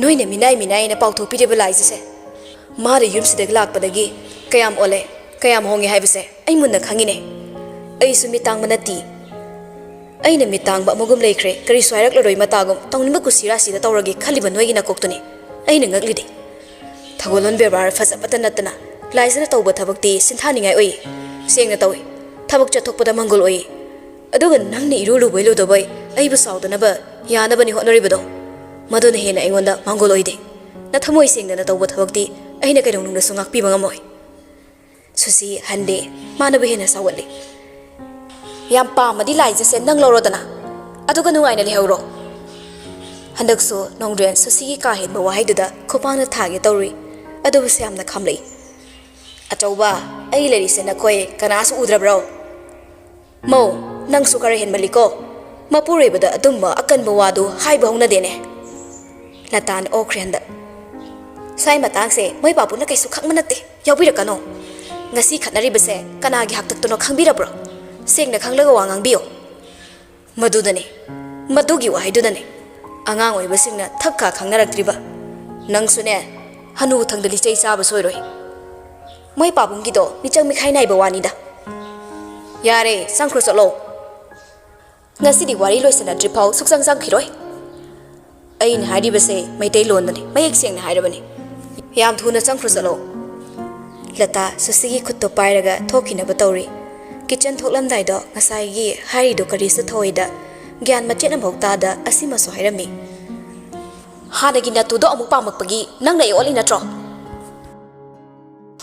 "ꯅꯣꯏꯅ ꯃꯤꯅꯥꯏ ꯃꯤꯅꯥꯏꯅ ꯄꯥꯎꯊꯣꯛꯄꯤꯔꯤꯕ ꯂꯥꯏꯖꯁꯦ, ꯃꯥꯅ ꯌꯨꯝꯁꯤꯗꯒꯤ ꯂꯥꯛꯄꯗꯒꯤ ꯀꯌꯥꯝ ꯑꯣꯜꯂꯦ, ꯀꯌꯥꯝ ꯍꯣꯡꯉꯦ ꯍꯥꯏꯕꯁꯦ ꯑꯩ ꯃꯨꯟꯅ ꯈꯪꯉꯤꯅꯦ꯫ ꯑꯩꯁꯨ ꯃꯤꯠ ꯇꯥꯡꯕ ꯅꯠꯇꯦ꯫ ꯑꯩꯅ ꯃꯤꯠ ꯇꯥꯡꯕ ꯑꯃꯒꯨꯝ ꯂꯩꯈ꯭ꯔꯦ, ꯀꯔꯤꯁꯨ ꯍꯥꯏꯔꯛꯂꯔꯣꯏ ꯃꯇꯥꯒꯨꯝ꯫ ꯇꯧꯅꯤꯡꯕ ꯀꯨꯁꯤ ꯔꯥꯁꯤꯗ ꯇꯧꯔꯒꯦ ꯈꯜꯂꯤꯕ ꯅꯣꯏꯒꯤ ꯅꯀꯣꯛꯇꯨꯅꯤ ꯑꯩꯅ ꯉꯛꯂꯤꯗꯤ꯫ ꯊꯧꯒꯜꯂꯣꯟ ꯕꯦꯕꯥꯔ ꯐꯖꯕꯇ ꯅꯠꯇꯅ ꯂꯥꯏꯖꯅ ꯇꯧꯕ ꯊꯕꯛꯇꯤ ꯁꯤꯟꯊꯥꯅꯤꯡꯉꯥꯏ ꯑꯣꯏ꯫ ꯁꯦꯡꯅ ꯇꯧꯏ꯫ ꯊꯕꯛ ꯆꯠꯊꯣꯛꯄꯗ ꯃꯪꯒꯣꯜ ꯑꯣꯏ꯫ ꯑꯗꯨꯒ ꯅꯪꯅ ꯏꯔꯨ ꯂꯨꯕꯩ ꯂꯨꯗꯕꯩ ꯑꯩꯕꯨ ꯁꯥꯎꯗꯅꯕ ꯌꯥꯅꯕꯅꯤ ꯍꯣꯠꯅꯔꯤꯕꯗꯣ, ꯃꯗꯨꯅ ꯍꯦꯟꯅ ꯑꯩꯉꯣꯟꯗ ꯃꯪꯒꯣꯜ ꯑꯣꯏꯗꯦ꯫ ꯅꯊꯃꯣꯏ ꯁꯦꯡꯗꯅ ꯇꯧꯕ ꯊꯕꯛꯇꯤ ꯑꯩꯅ ꯀꯩꯗꯧꯅꯨꯡꯗꯁꯨ ꯉꯥꯛꯄꯤꯕ ꯉꯝꯃꯣꯏ꯫" ꯁꯨꯁꯤ ꯍꯟꯗꯦ꯫ ꯃꯥꯅꯕꯨ ꯍꯦꯟꯅ ꯁꯥꯎꯒꯠꯂꯤ꯫ "ꯌꯥꯝ ꯄꯥꯝꯃꯗꯤ ꯂꯥꯏꯖꯁꯦ ꯅꯪ ꯂꯧꯔꯣꯗꯅ, ꯑꯗꯨꯒ ꯅꯨꯡꯉꯥꯏꯅ ꯂꯩꯍꯧꯔꯣ꯫" ꯍꯟꯗꯛꯁꯨ ꯅꯣꯡꯗ꯭ꯔꯦꯟ ꯁꯨꯁꯤꯒꯤ ꯀꯥ ꯍꯦꯟꯕ ꯋꯥꯍꯩꯗꯨꯗ ꯈꯨꯄꯥꯛꯅ ꯊꯥꯒꯦ ꯇꯧꯔꯨꯏ꯫ ꯑꯗꯨꯕꯨ ꯁ꯭ꯌꯥꯝꯅ ꯈꯥꯝꯂꯛꯏ꯫ "ꯑꯆꯧꯕ, ꯑꯩ ꯂꯩꯔꯤꯁꯦ ꯅꯈꯣꯏ ꯀꯅꯥꯁꯨ ꯎꯗ꯭ꯔꯕ꯭ꯔꯣ? ꯃꯧ, ꯅꯪꯁꯨ ꯈꯔ ꯍꯦꯟꯃꯜꯂꯤꯀꯣ꯫ ꯃꯄꯨꯔꯣꯏꯕꯗ ꯑꯗꯨꯝꯕ ꯑꯀꯟꯕ ꯋꯥꯗꯨ ꯍꯥꯏꯕ ꯍꯧꯅꯗꯦꯅꯦ꯫" ꯂꯇꯥꯟ ꯑꯣꯛꯈ꯭ꯔꯦ ꯍꯟꯗꯛ꯫ "ꯁ꯭ꯋꯥꯏ ꯃꯇꯥꯡꯁꯦ ꯃꯣꯏ ꯄꯥꯕꯨꯅ ꯀꯩꯁꯨ ꯈꯪꯕ ꯅꯠꯇꯦ, ꯌꯥꯎꯕꯤꯔꯛꯀꯅꯣ꯫ ꯉꯁꯤ ꯈꯠꯅꯔꯤꯕꯁꯦ ꯀꯅꯥꯒꯤ ꯍꯥꯛꯇꯛꯇꯅꯣ ꯈꯪꯕꯤꯔꯕ꯭ꯔꯣ? ꯁꯦꯡꯅ ꯈꯪꯂꯒ ꯋꯥ ꯉꯥꯡꯕꯤꯌꯣ꯫" "ꯃꯗꯨꯗꯅꯦ, ꯃꯗꯨꯒꯤ ꯋꯥꯍꯩꯗꯨꯗꯅꯦ ꯑꯉꯥꯡ ꯑꯣꯏꯕꯁꯤꯡꯅ ꯊꯛ ꯈꯥ ꯈꯪꯅꯔꯛꯇ꯭ꯔꯤꯕ꯫ ꯅꯪꯁꯨꯅꯦ, ꯍꯅꯨ ꯊꯪꯗ ꯂꯤꯆꯩ ꯆꯥꯕ ꯁꯣꯏꯔꯣꯏ꯫ ꯃꯣꯏ ꯄꯥꯕꯨꯡꯒꯤꯗꯣ ꯃꯤꯆꯪ ꯃꯤꯈꯥꯏ ꯅꯥꯏꯕ ꯋꯥꯅꯤꯗ꯫ ꯌꯥꯔꯦ, ꯆꯪꯈ꯭ꯔꯣ ꯆꯠꯂꯣ꯫ ꯉꯁꯤꯗꯤ ꯋꯥꯔꯤ ꯂꯣꯏꯁꯤꯟꯅꯗ꯭ꯔꯤ ꯐꯥꯎ ꯁꯨꯛꯆꯪ ꯆꯪꯈꯤꯔꯣꯏ꯫ ꯑꯩꯅ ꯍꯥꯏꯔꯤꯕꯁꯦ ꯃꯩꯇꯩꯂꯣꯟꯗꯅꯤ, ꯃꯌꯦꯛ ꯁꯦꯡꯅ ꯍꯥꯏꯔꯕꯅꯤ꯫ ꯌꯥꯝ ꯊꯨꯅ ꯆꯪꯈ꯭ꯔꯣ ꯆꯠꯂꯣ꯫" ꯂꯇꯥ ꯁꯨꯁꯤꯒꯤ ꯈꯨꯠꯇꯣ ꯄꯥꯏꯔꯒ ꯊꯣꯛꯈꯤꯅꯕ ꯇꯧꯔꯤ꯫ ꯀꯤꯆꯟ ꯊꯣꯛꯂꯝꯗꯥꯏꯗꯣ ꯉꯁꯥꯏꯒꯤ ꯍꯥꯏꯔꯤꯗꯣ ꯀꯔꯤꯁꯨ ꯊꯧꯑꯣꯏꯗ, ꯒ꯭ꯌꯥꯟ ꯃꯆꯦꯠ ꯑꯃꯐꯥꯎ ꯇꯥꯗ ꯑꯁꯤꯃꯁꯨ ꯍꯥꯏꯔꯝꯃꯤ꯫ "ꯍꯥꯟꯅꯒꯤ ꯅꯠꯇꯨꯗꯣ ꯑꯃꯨꯛ ꯄꯥꯝꯃꯛꯄꯒꯤ ꯅꯪꯅ ꯑꯩ ꯑꯣꯠꯂꯤ ꯅꯠꯇ꯭ꯔꯣ?"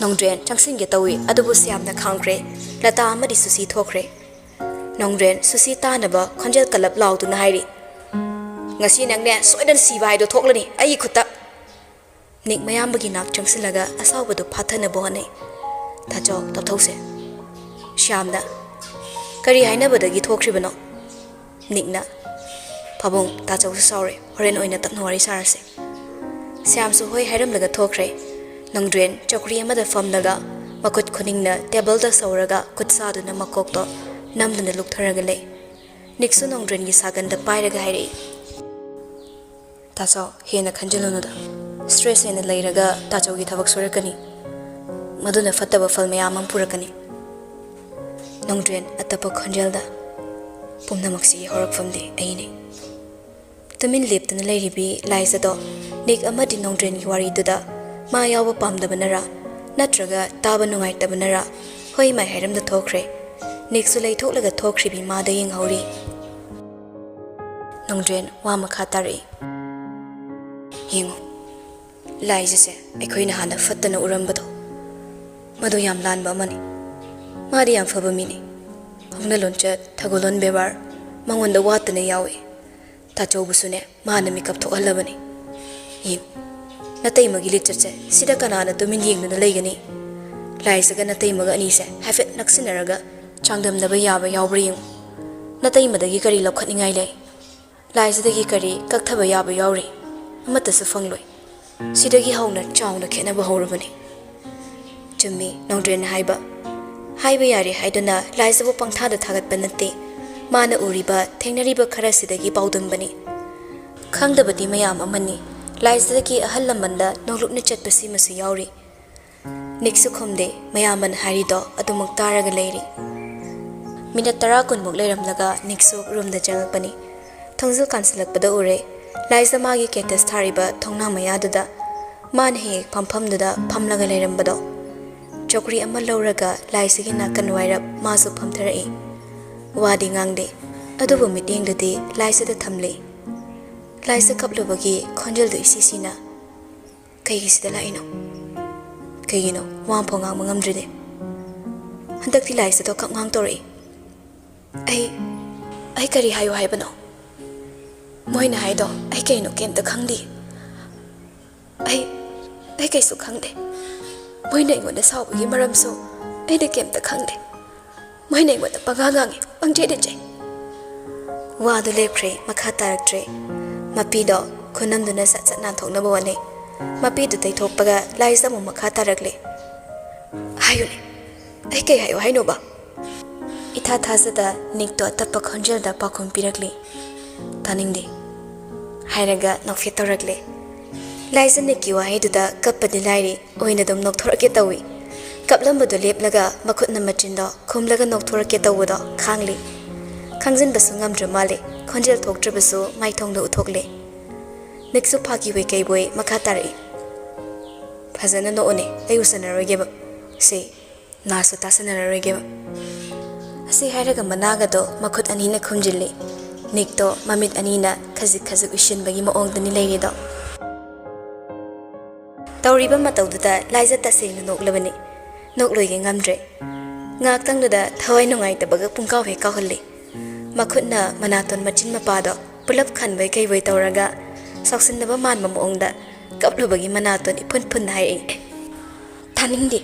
ꯅꯣꯡꯗ꯭ꯔꯦꯟ ꯆꯪꯁꯤꯟꯒꯦ ꯇꯧꯏ, ꯑꯗꯨꯕꯨ ꯁ꯭ꯌꯥꯝꯅ ꯈꯥꯝꯈ꯭ꯔꯦ꯫ ꯂꯇꯥ ꯑꯃꯗꯤ ꯁꯨꯁꯤ ꯊꯣꯛꯈ꯭ꯔꯦ꯫ ꯅꯣꯡꯗ꯭ꯔꯦꯟ ꯁꯨꯁꯤ ꯇꯥꯅꯕ ꯈꯣꯟꯖꯦꯜ ꯀꯜꯂꯞ ꯂꯥꯎꯗꯨꯅ ꯍꯥꯏꯔꯤ, "ꯉꯁꯤ ꯅꯪꯅꯦ ꯁꯣꯏꯗꯅ ꯁꯤꯕ ꯍꯥꯏꯗꯣ ꯊꯣꯛꯂꯅꯤ ꯑꯩꯒꯤ ꯈꯨꯠꯇ꯫" ꯅꯤꯛ ꯃꯌꯥꯝꯕꯒꯤ ꯅꯥꯛ ꯆꯪꯁꯤꯜꯂꯒ ꯑꯁꯥꯎꯕꯗꯨ ꯐꯥꯊꯅꯕ ꯍꯣꯠꯅꯩ꯫ "ꯇꯥꯆꯧ, ꯇꯞꯊꯧꯁꯦ꯫" ꯁ꯭ꯌꯥꯝꯅ, "ꯀꯔꯤ ꯍꯥꯏꯅꯕꯗꯒꯤ ꯊꯣꯛꯈ꯭ꯔꯤꯕꯅꯣ?" ꯅꯤꯛꯅ, "ꯄꯥꯕꯨꯡ, ꯇꯥꯆꯧꯁꯨ ꯁꯥꯎꯔꯦ, ꯍꯣꯔꯦꯟ ꯑꯣꯏꯅ ꯇꯞꯅ ꯋꯥꯔꯤ ꯁꯥꯔꯁꯦ꯫" ꯁ꯭ꯌꯥꯝꯁꯨ ꯍꯣꯏ ꯍꯥꯏꯔꯝꯂꯒ ꯊꯣꯛꯈ꯭ꯔꯦ꯫ ꯅꯣꯡꯗ꯭ꯔꯦꯟ ꯆꯧꯀ꯭ꯔꯤ ꯑꯃꯗ ꯐꯝꯂꯒ ꯃꯈꯨꯠ ꯈꯨꯅꯤꯡꯅ ꯇꯦꯕꯜꯗ ꯁꯧꯔꯒ ꯈꯨꯠ ꯁꯥꯗꯨꯅ ꯃꯀꯣꯛꯇꯣ ꯅꯝꯗꯨꯅ ꯂꯨꯞꯊꯔꯒ ꯂꯩ꯫ ꯅꯤꯛꯁꯨ ꯅꯣꯡꯗ꯭ꯔꯦꯟꯒꯤ ꯁꯥꯒꯟꯗ ꯄꯥꯏꯔꯒ ꯍꯥꯏꯔꯛꯏ, "ꯇꯥꯆꯧ, ꯍꯦꯟꯅ ꯈꯟꯖꯤꯜꯂꯨꯅꯨꯗ꯫ ꯁ꯭ꯇ꯭ꯔꯦꯁ ꯍꯦꯟꯅ ꯂꯩꯔꯒ ꯇꯥꯆꯧꯒꯤ ꯊꯕꯛ ꯁꯣꯏꯔꯛꯀꯅꯤ꯫ ꯃꯗꯨꯅ ꯐꯠꯇꯕ ꯐꯜ ꯃꯌꯥꯝ ꯑꯃ ꯄꯨꯔꯛꯀꯅꯤ꯫ ꯅꯣꯡꯗ꯭ꯔꯦꯟ ꯑꯇꯞꯄ ꯈꯣꯟꯖꯦꯜꯗ, "ꯄꯨꯝꯅꯃꯛꯁꯤꯒꯤ ꯍꯧꯔꯛꯐꯝꯗꯤ ꯑꯩꯅꯤ꯫" ꯇꯨꯃꯤꯟ ꯂꯦꯞꯇꯨꯅ ꯂꯩꯔꯤꯕꯤ ꯂꯥꯏꯖꯗꯣ ꯅꯤꯛ ꯑꯃꯗꯤ ꯅꯣꯡꯗ꯭ꯔꯦꯟꯒꯤ ꯋꯥꯔꯤꯗꯨꯗ ꯃꯥ ꯌꯥꯎꯕ ꯄꯥꯝꯗꯕꯅꯔꯥ, ꯅꯠꯇ꯭ꯔꯒ ꯇꯥꯕ ꯅꯨꯡꯉꯥꯏꯇꯕꯅꯔꯥ, ꯍꯣꯏ ꯃꯥꯏ ꯍꯥꯏꯔꯝꯗ ꯊꯣꯛꯈ꯭ꯔꯦ꯫ ꯅꯤꯛꯁꯨ ꯂꯩꯊꯣꯛꯂꯒ ꯊꯣꯛꯈ꯭ꯔꯤꯕꯤ ꯃꯥꯗ ꯌꯦꯡꯍꯧꯔꯤ꯫ ꯅꯣꯡꯗ꯭ꯔꯦꯟ ꯋꯥ ꯃꯈꯥ ꯇꯥꯔꯛꯏ, "ꯌꯦꯡꯉꯨ, ꯂꯥꯏꯖꯁꯦ ꯑꯩꯈꯣꯏꯅ ꯍꯥꯟꯅ ꯐꯠꯇꯅ ꯎꯔꯝꯕꯗꯣ, ꯃꯗꯨ ꯌꯥꯝ ꯂꯥꯟꯕ ꯑꯃꯅꯤ꯫ ꯃꯥꯗꯤ ꯌꯥꯝ ꯐꯕ ꯃꯤꯅꯤ꯫ ꯍꯧꯅ ꯂꯣꯟꯆꯠ, ꯊꯧꯒꯜꯂꯣꯟ ꯕꯦꯕꯥꯔ ꯃꯉꯣꯟꯗ ꯋꯥꯠꯇꯅ ꯌꯥꯎꯏ꯫ ꯇꯥꯆꯧꯕꯨꯁꯨꯅꯦ, ꯃꯥꯅ ꯃꯤꯀꯞ ꯊꯣꯛꯍꯜꯂꯕꯅꯤ꯫ ꯌꯦꯡꯉꯨ, ꯅꯇꯩꯃꯒꯤ ꯂꯤꯆꯠꯁꯦ ꯁꯤꯗ ꯀꯅꯥꯅ ꯇꯨꯃꯤꯟ ꯌꯦꯡꯗꯨꯅ ꯂꯩꯒꯅꯤ? ꯂꯥꯏꯖꯒ ꯅꯇꯩꯃꯒ ꯑꯅꯤꯁꯦ ꯍꯥꯏꯐꯦꯠ ꯅꯛꯁꯤꯟꯅꯔꯒ ꯆꯥꯡꯗꯝꯅꯕ ꯌꯥꯕ ꯌꯥꯎꯕ꯭ꯔꯥ ꯌꯦꯡꯉꯨ꯫ ꯅꯇꯩꯃꯗꯒꯤ ꯀꯔꯤ ꯂꯧꯈꯠꯅꯤꯡꯉꯥꯏ ꯂꯩ? ꯂꯥꯏꯖꯗꯒꯤ ꯀꯔꯤ ꯀꯛꯊꯕ ꯌꯥꯕ ꯌꯥꯎꯔꯤ? ꯑꯃꯠꯇꯁꯨ ꯐꯪꯂꯣꯏ꯫ ꯁꯤꯗꯒꯤ ꯍꯧꯅ ꯆꯥꯎꯅ ꯈꯦꯠꯅꯕ ꯍꯧꯔꯕꯅꯤ꯫" ꯆꯨꯝꯃꯤ ꯅꯣꯡꯗ꯭ꯔꯦꯟꯅ ꯍꯥꯏꯕ꯫ ꯍꯥꯏꯕ ꯌꯥꯔꯦ ꯍꯥꯏꯗꯨꯅ ꯂꯥꯏꯖꯕꯨ ꯄꯪꯊꯥꯗ ꯊꯥꯒꯠꯄ ꯅꯠꯇꯦ꯫ ꯃꯥꯅ ꯎꯔꯤꯕ, ꯊꯦꯡꯅꯔꯤꯕ ꯈꯔꯁꯤꯗꯒꯤ ꯄꯥꯎꯗꯝꯕꯅꯤ꯫ ꯈꯪꯗꯕꯗꯤ ꯃꯌꯥꯝ ꯑꯃꯅꯤ꯫ ꯂꯥꯏꯖꯗꯒꯤ ꯑꯍꯜ ꯂꯃꯟꯗ ꯅꯣꯡꯂꯨꯛꯅ ꯆꯠꯄꯁꯤꯃꯁꯨ ꯌꯥꯎꯔꯤ꯫ ꯅꯤꯛꯁꯨ ꯈꯨꯝꯗꯦ꯫ ꯃꯌꯥꯝꯕꯅ ꯍꯥꯏꯔꯤꯗꯣ ꯑꯗꯨꯃꯛ ꯇꯥꯔꯒ ꯂꯩꯔꯤ꯫ ꯃꯤꯅꯠ ꯇꯔꯥ ꯀꯨꯟꯃꯨꯛ ꯂꯩꯔꯝꯂꯒ ꯅꯤꯛꯁꯨ ꯔꯨꯝꯗ ꯆꯪꯂꯛꯄꯅꯤ꯫ ꯊꯣꯡꯖꯤꯜ ꯀꯥꯟꯁꯤꯜꯂꯛꯄꯗ ꯎꯔꯦ꯫ ꯂꯥꯏꯖ ꯃꯥꯒꯤ ꯀꯦꯛꯇꯁ ꯊꯥꯔꯤꯕ ꯊꯣꯡꯅꯥꯡ ꯃꯌꯥꯗꯨꯗ ꯃꯥꯅ ꯍꯦꯛ ꯍꯦꯛ ꯐꯝꯐꯝꯗꯨꯗ ꯐꯝꯂꯒ ꯂꯩꯔꯝꯕꯗꯣ꯫ ꯆꯧꯀ꯭ꯔꯤ ꯑꯃ ꯂꯧꯔꯒ ꯂꯥꯏꯖꯒꯤ ꯅꯥꯀꯟ ꯋꯥꯏꯔꯞ ꯃꯥꯁꯨ ꯐꯝꯊꯔꯛꯏ꯫ ꯋꯥꯗꯤ ꯉꯥꯡꯗꯦ, ꯑꯗꯨꯕꯨ ꯃꯤꯠꯌꯦꯡꯗꯨꯗꯤ ꯂꯥꯏꯖꯗ ꯊꯝꯂꯤ꯫ ꯂꯥꯏꯖ ꯀꯞꯂꯨꯕꯒꯤ ꯈꯣꯟꯖꯦꯜꯗꯨ ꯏꯁꯤ ꯁꯤꯅ, "ꯀꯩꯒꯤ ꯁꯤꯗ ꯂꯥꯛꯏꯅꯣ? ꯀꯩꯒꯤꯅꯣ ꯋꯥ ꯑꯃꯐꯥꯎ ꯉꯥꯡꯕ ꯉꯝꯗ꯭ꯔꯤꯗꯤ?" ꯍꯟꯗꯛꯇꯤ ꯂꯥꯏꯖꯗꯣ ꯀꯞꯉꯥꯡ ꯇꯧꯔꯛꯏ꯫ "ꯑꯩ, ꯑꯩ ꯀꯔꯤ ꯍꯥꯏꯌꯨ ꯍꯥꯏꯕꯅꯣ? ꯃꯣꯏꯅ ꯍꯥꯏꯗꯣ ꯑꯩ ꯀꯩꯅꯣ ꯀꯩꯝꯇ ꯈꯪꯗꯦ꯫ ꯑꯩ, ꯑꯩ ꯀꯩꯁꯨ ꯈꯪꯗꯦ꯫ ꯃꯣꯏꯅ ꯑꯩꯉꯣꯟꯗ ꯁꯥꯎꯕꯒꯤ ꯃꯔꯝꯁꯨ ꯑꯩꯅ ꯀꯩꯝꯇ ꯈꯪꯗꯦ꯫ ꯃꯣꯏꯅ ꯑꯩꯉꯣꯟꯗ ꯄꯪꯉꯥꯡ ꯉꯥꯡꯉꯤ, ꯄꯪꯆꯩꯗ ꯆꯩ꯫" ꯋꯥꯗꯨ ꯂꯦꯞꯈ꯭ꯔꯦ, ꯃꯈꯥ ꯇꯥꯔꯛꯇ꯭ꯔꯦ꯫ ꯃꯄꯤꯗꯣ ꯈꯨꯅꯝꯗꯨꯅ ꯁꯠ ꯁꯠ ꯅꯥꯟꯊꯣꯛꯅꯕ ꯍꯣꯠꯅꯩ꯫ ꯃꯄꯤꯗꯨ ꯇꯩꯊꯣꯛꯄꯒ ꯂꯥꯏꯖ ꯑꯃꯨꯛ ꯃꯈꯥ ꯇꯥꯔꯛꯂꯦ꯫ "ꯍꯥꯏꯌꯨꯅꯦ, ꯑꯩ ꯀꯩ ꯍꯥꯏꯌꯨ ꯍꯥꯏꯅꯣꯕ?" ꯏꯊꯥ ꯊꯥꯖꯗ ꯅꯤꯛꯇꯣ ꯑꯇꯞꯄ ꯈꯣꯟꯖꯦꯜꯗ ꯄꯥꯎꯈꯨꯝ ꯄꯤꯔꯛꯂꯤ꯫ "ꯇꯥꯅꯤꯡꯗꯦ" ꯍꯥꯏꯔꯒ ꯅꯣꯛꯐꯦꯠ ꯇꯧꯔꯛꯂꯦ꯫ ꯂꯥꯏꯖ ꯅꯤꯛꯀꯤ ꯋꯥꯍꯩꯗꯨꯗ ꯀꯞꯄꯗꯤ ꯂꯥꯏꯔꯤ, ꯑꯣꯏꯅ ꯑꯗꯨꯝ ꯅꯣꯛꯊꯣꯔꯛꯀꯦ ꯇꯧꯏ꯫ ꯀꯞꯂꯝꯕꯗꯨ ꯂꯦꯞꯂꯒ ꯃꯈꯨꯠꯅ ꯃꯆꯤꯟꯗꯣ ꯈꯨꯝꯂꯒ ꯅꯣꯛꯊꯣꯔꯛꯀꯦ ꯇꯧꯕꯗꯣ ꯈꯥꯡꯂꯤ꯫ ꯈꯪꯖꯤꯟꯕꯁꯨ ꯉꯝꯗ꯭ꯔ ꯃꯥꯜꯂꯤ, ꯈꯣꯟꯖꯦꯜ ꯊꯣꯛꯇ꯭ꯔꯕꯁꯨ ꯃꯥꯏꯊꯣꯡꯗ ꯎꯠꯊꯣꯛꯂꯦ꯫ ꯅꯤꯛꯁꯨ ꯐꯥꯈꯤꯕꯣꯏ ꯀꯩꯕꯣꯏ ꯃꯈꯥ ꯇꯥꯔꯛꯏ꯫ "ꯐꯖꯅ ꯅꯣꯛꯎꯅꯦ, ꯑꯩ ꯎꯁꯟꯅꯔꯣꯏꯒꯦꯕ꯫ ꯁꯤ ꯅꯥꯁꯨ ꯇꯥꯁꯟꯅꯔꯔꯣꯏꯒꯦꯕ"꯫ ꯑꯁꯤ ꯍꯥꯏꯔꯒ ꯃꯅꯥꯒꯗꯣ ꯃꯈꯨꯠ ꯑꯅꯤꯅ ꯈꯨꯝꯖꯤꯜꯂꯤ꯫ ꯅꯤꯛꯇꯣ ꯃꯃꯤꯠ ꯑꯅꯤꯅ ꯈꯖꯤꯛ ꯈꯖꯤꯛ ꯎꯏꯁꯤꯟꯕꯒꯤ ꯃꯑꯣꯡꯗꯅꯤ ꯂꯩꯔꯤꯗꯣ꯫ ꯇꯧꯔꯤꯕ ꯃꯇꯧꯗꯨꯗ ꯂꯥꯏꯖ ꯇꯁꯦꯡꯅ ꯅꯣꯛꯂꯕꯅꯤ꯫ ꯅꯣꯛꯂꯣꯏꯒꯦ ꯉꯝꯗ꯭ꯔꯦ꯫ ꯉꯥꯏꯍꯥꯛꯇꯪꯗꯨꯗ ꯊꯋꯥꯏ ꯅꯨꯡꯉꯥꯏꯇꯕꯒ ꯄꯨꯡꯀꯥꯎ ꯍꯦꯛ ꯀꯥꯎꯍꯜꯂꯤ꯫ ꯃꯈꯨꯠꯅ ꯃꯅꯥꯇꯣꯟ ꯃꯆꯤꯟ ꯃꯄꯥꯗꯣ ꯄꯨꯂꯞ ꯈꯟꯕꯣꯏ ꯀꯩꯕꯣꯏ ꯇꯧꯔꯒ ꯁꯥꯎꯁꯤꯟꯅꯕ ꯃꯥꯟꯕ ꯃꯑꯣꯡꯗ ꯀꯞꯂꯨꯕꯒꯤ ꯃꯅꯥꯇꯣꯟ ꯏꯐꯨꯟ ꯐꯨꯟꯅ ꯍꯥꯏꯔꯛꯏ꯫ "ꯇꯥꯅꯤꯡꯗꯦ,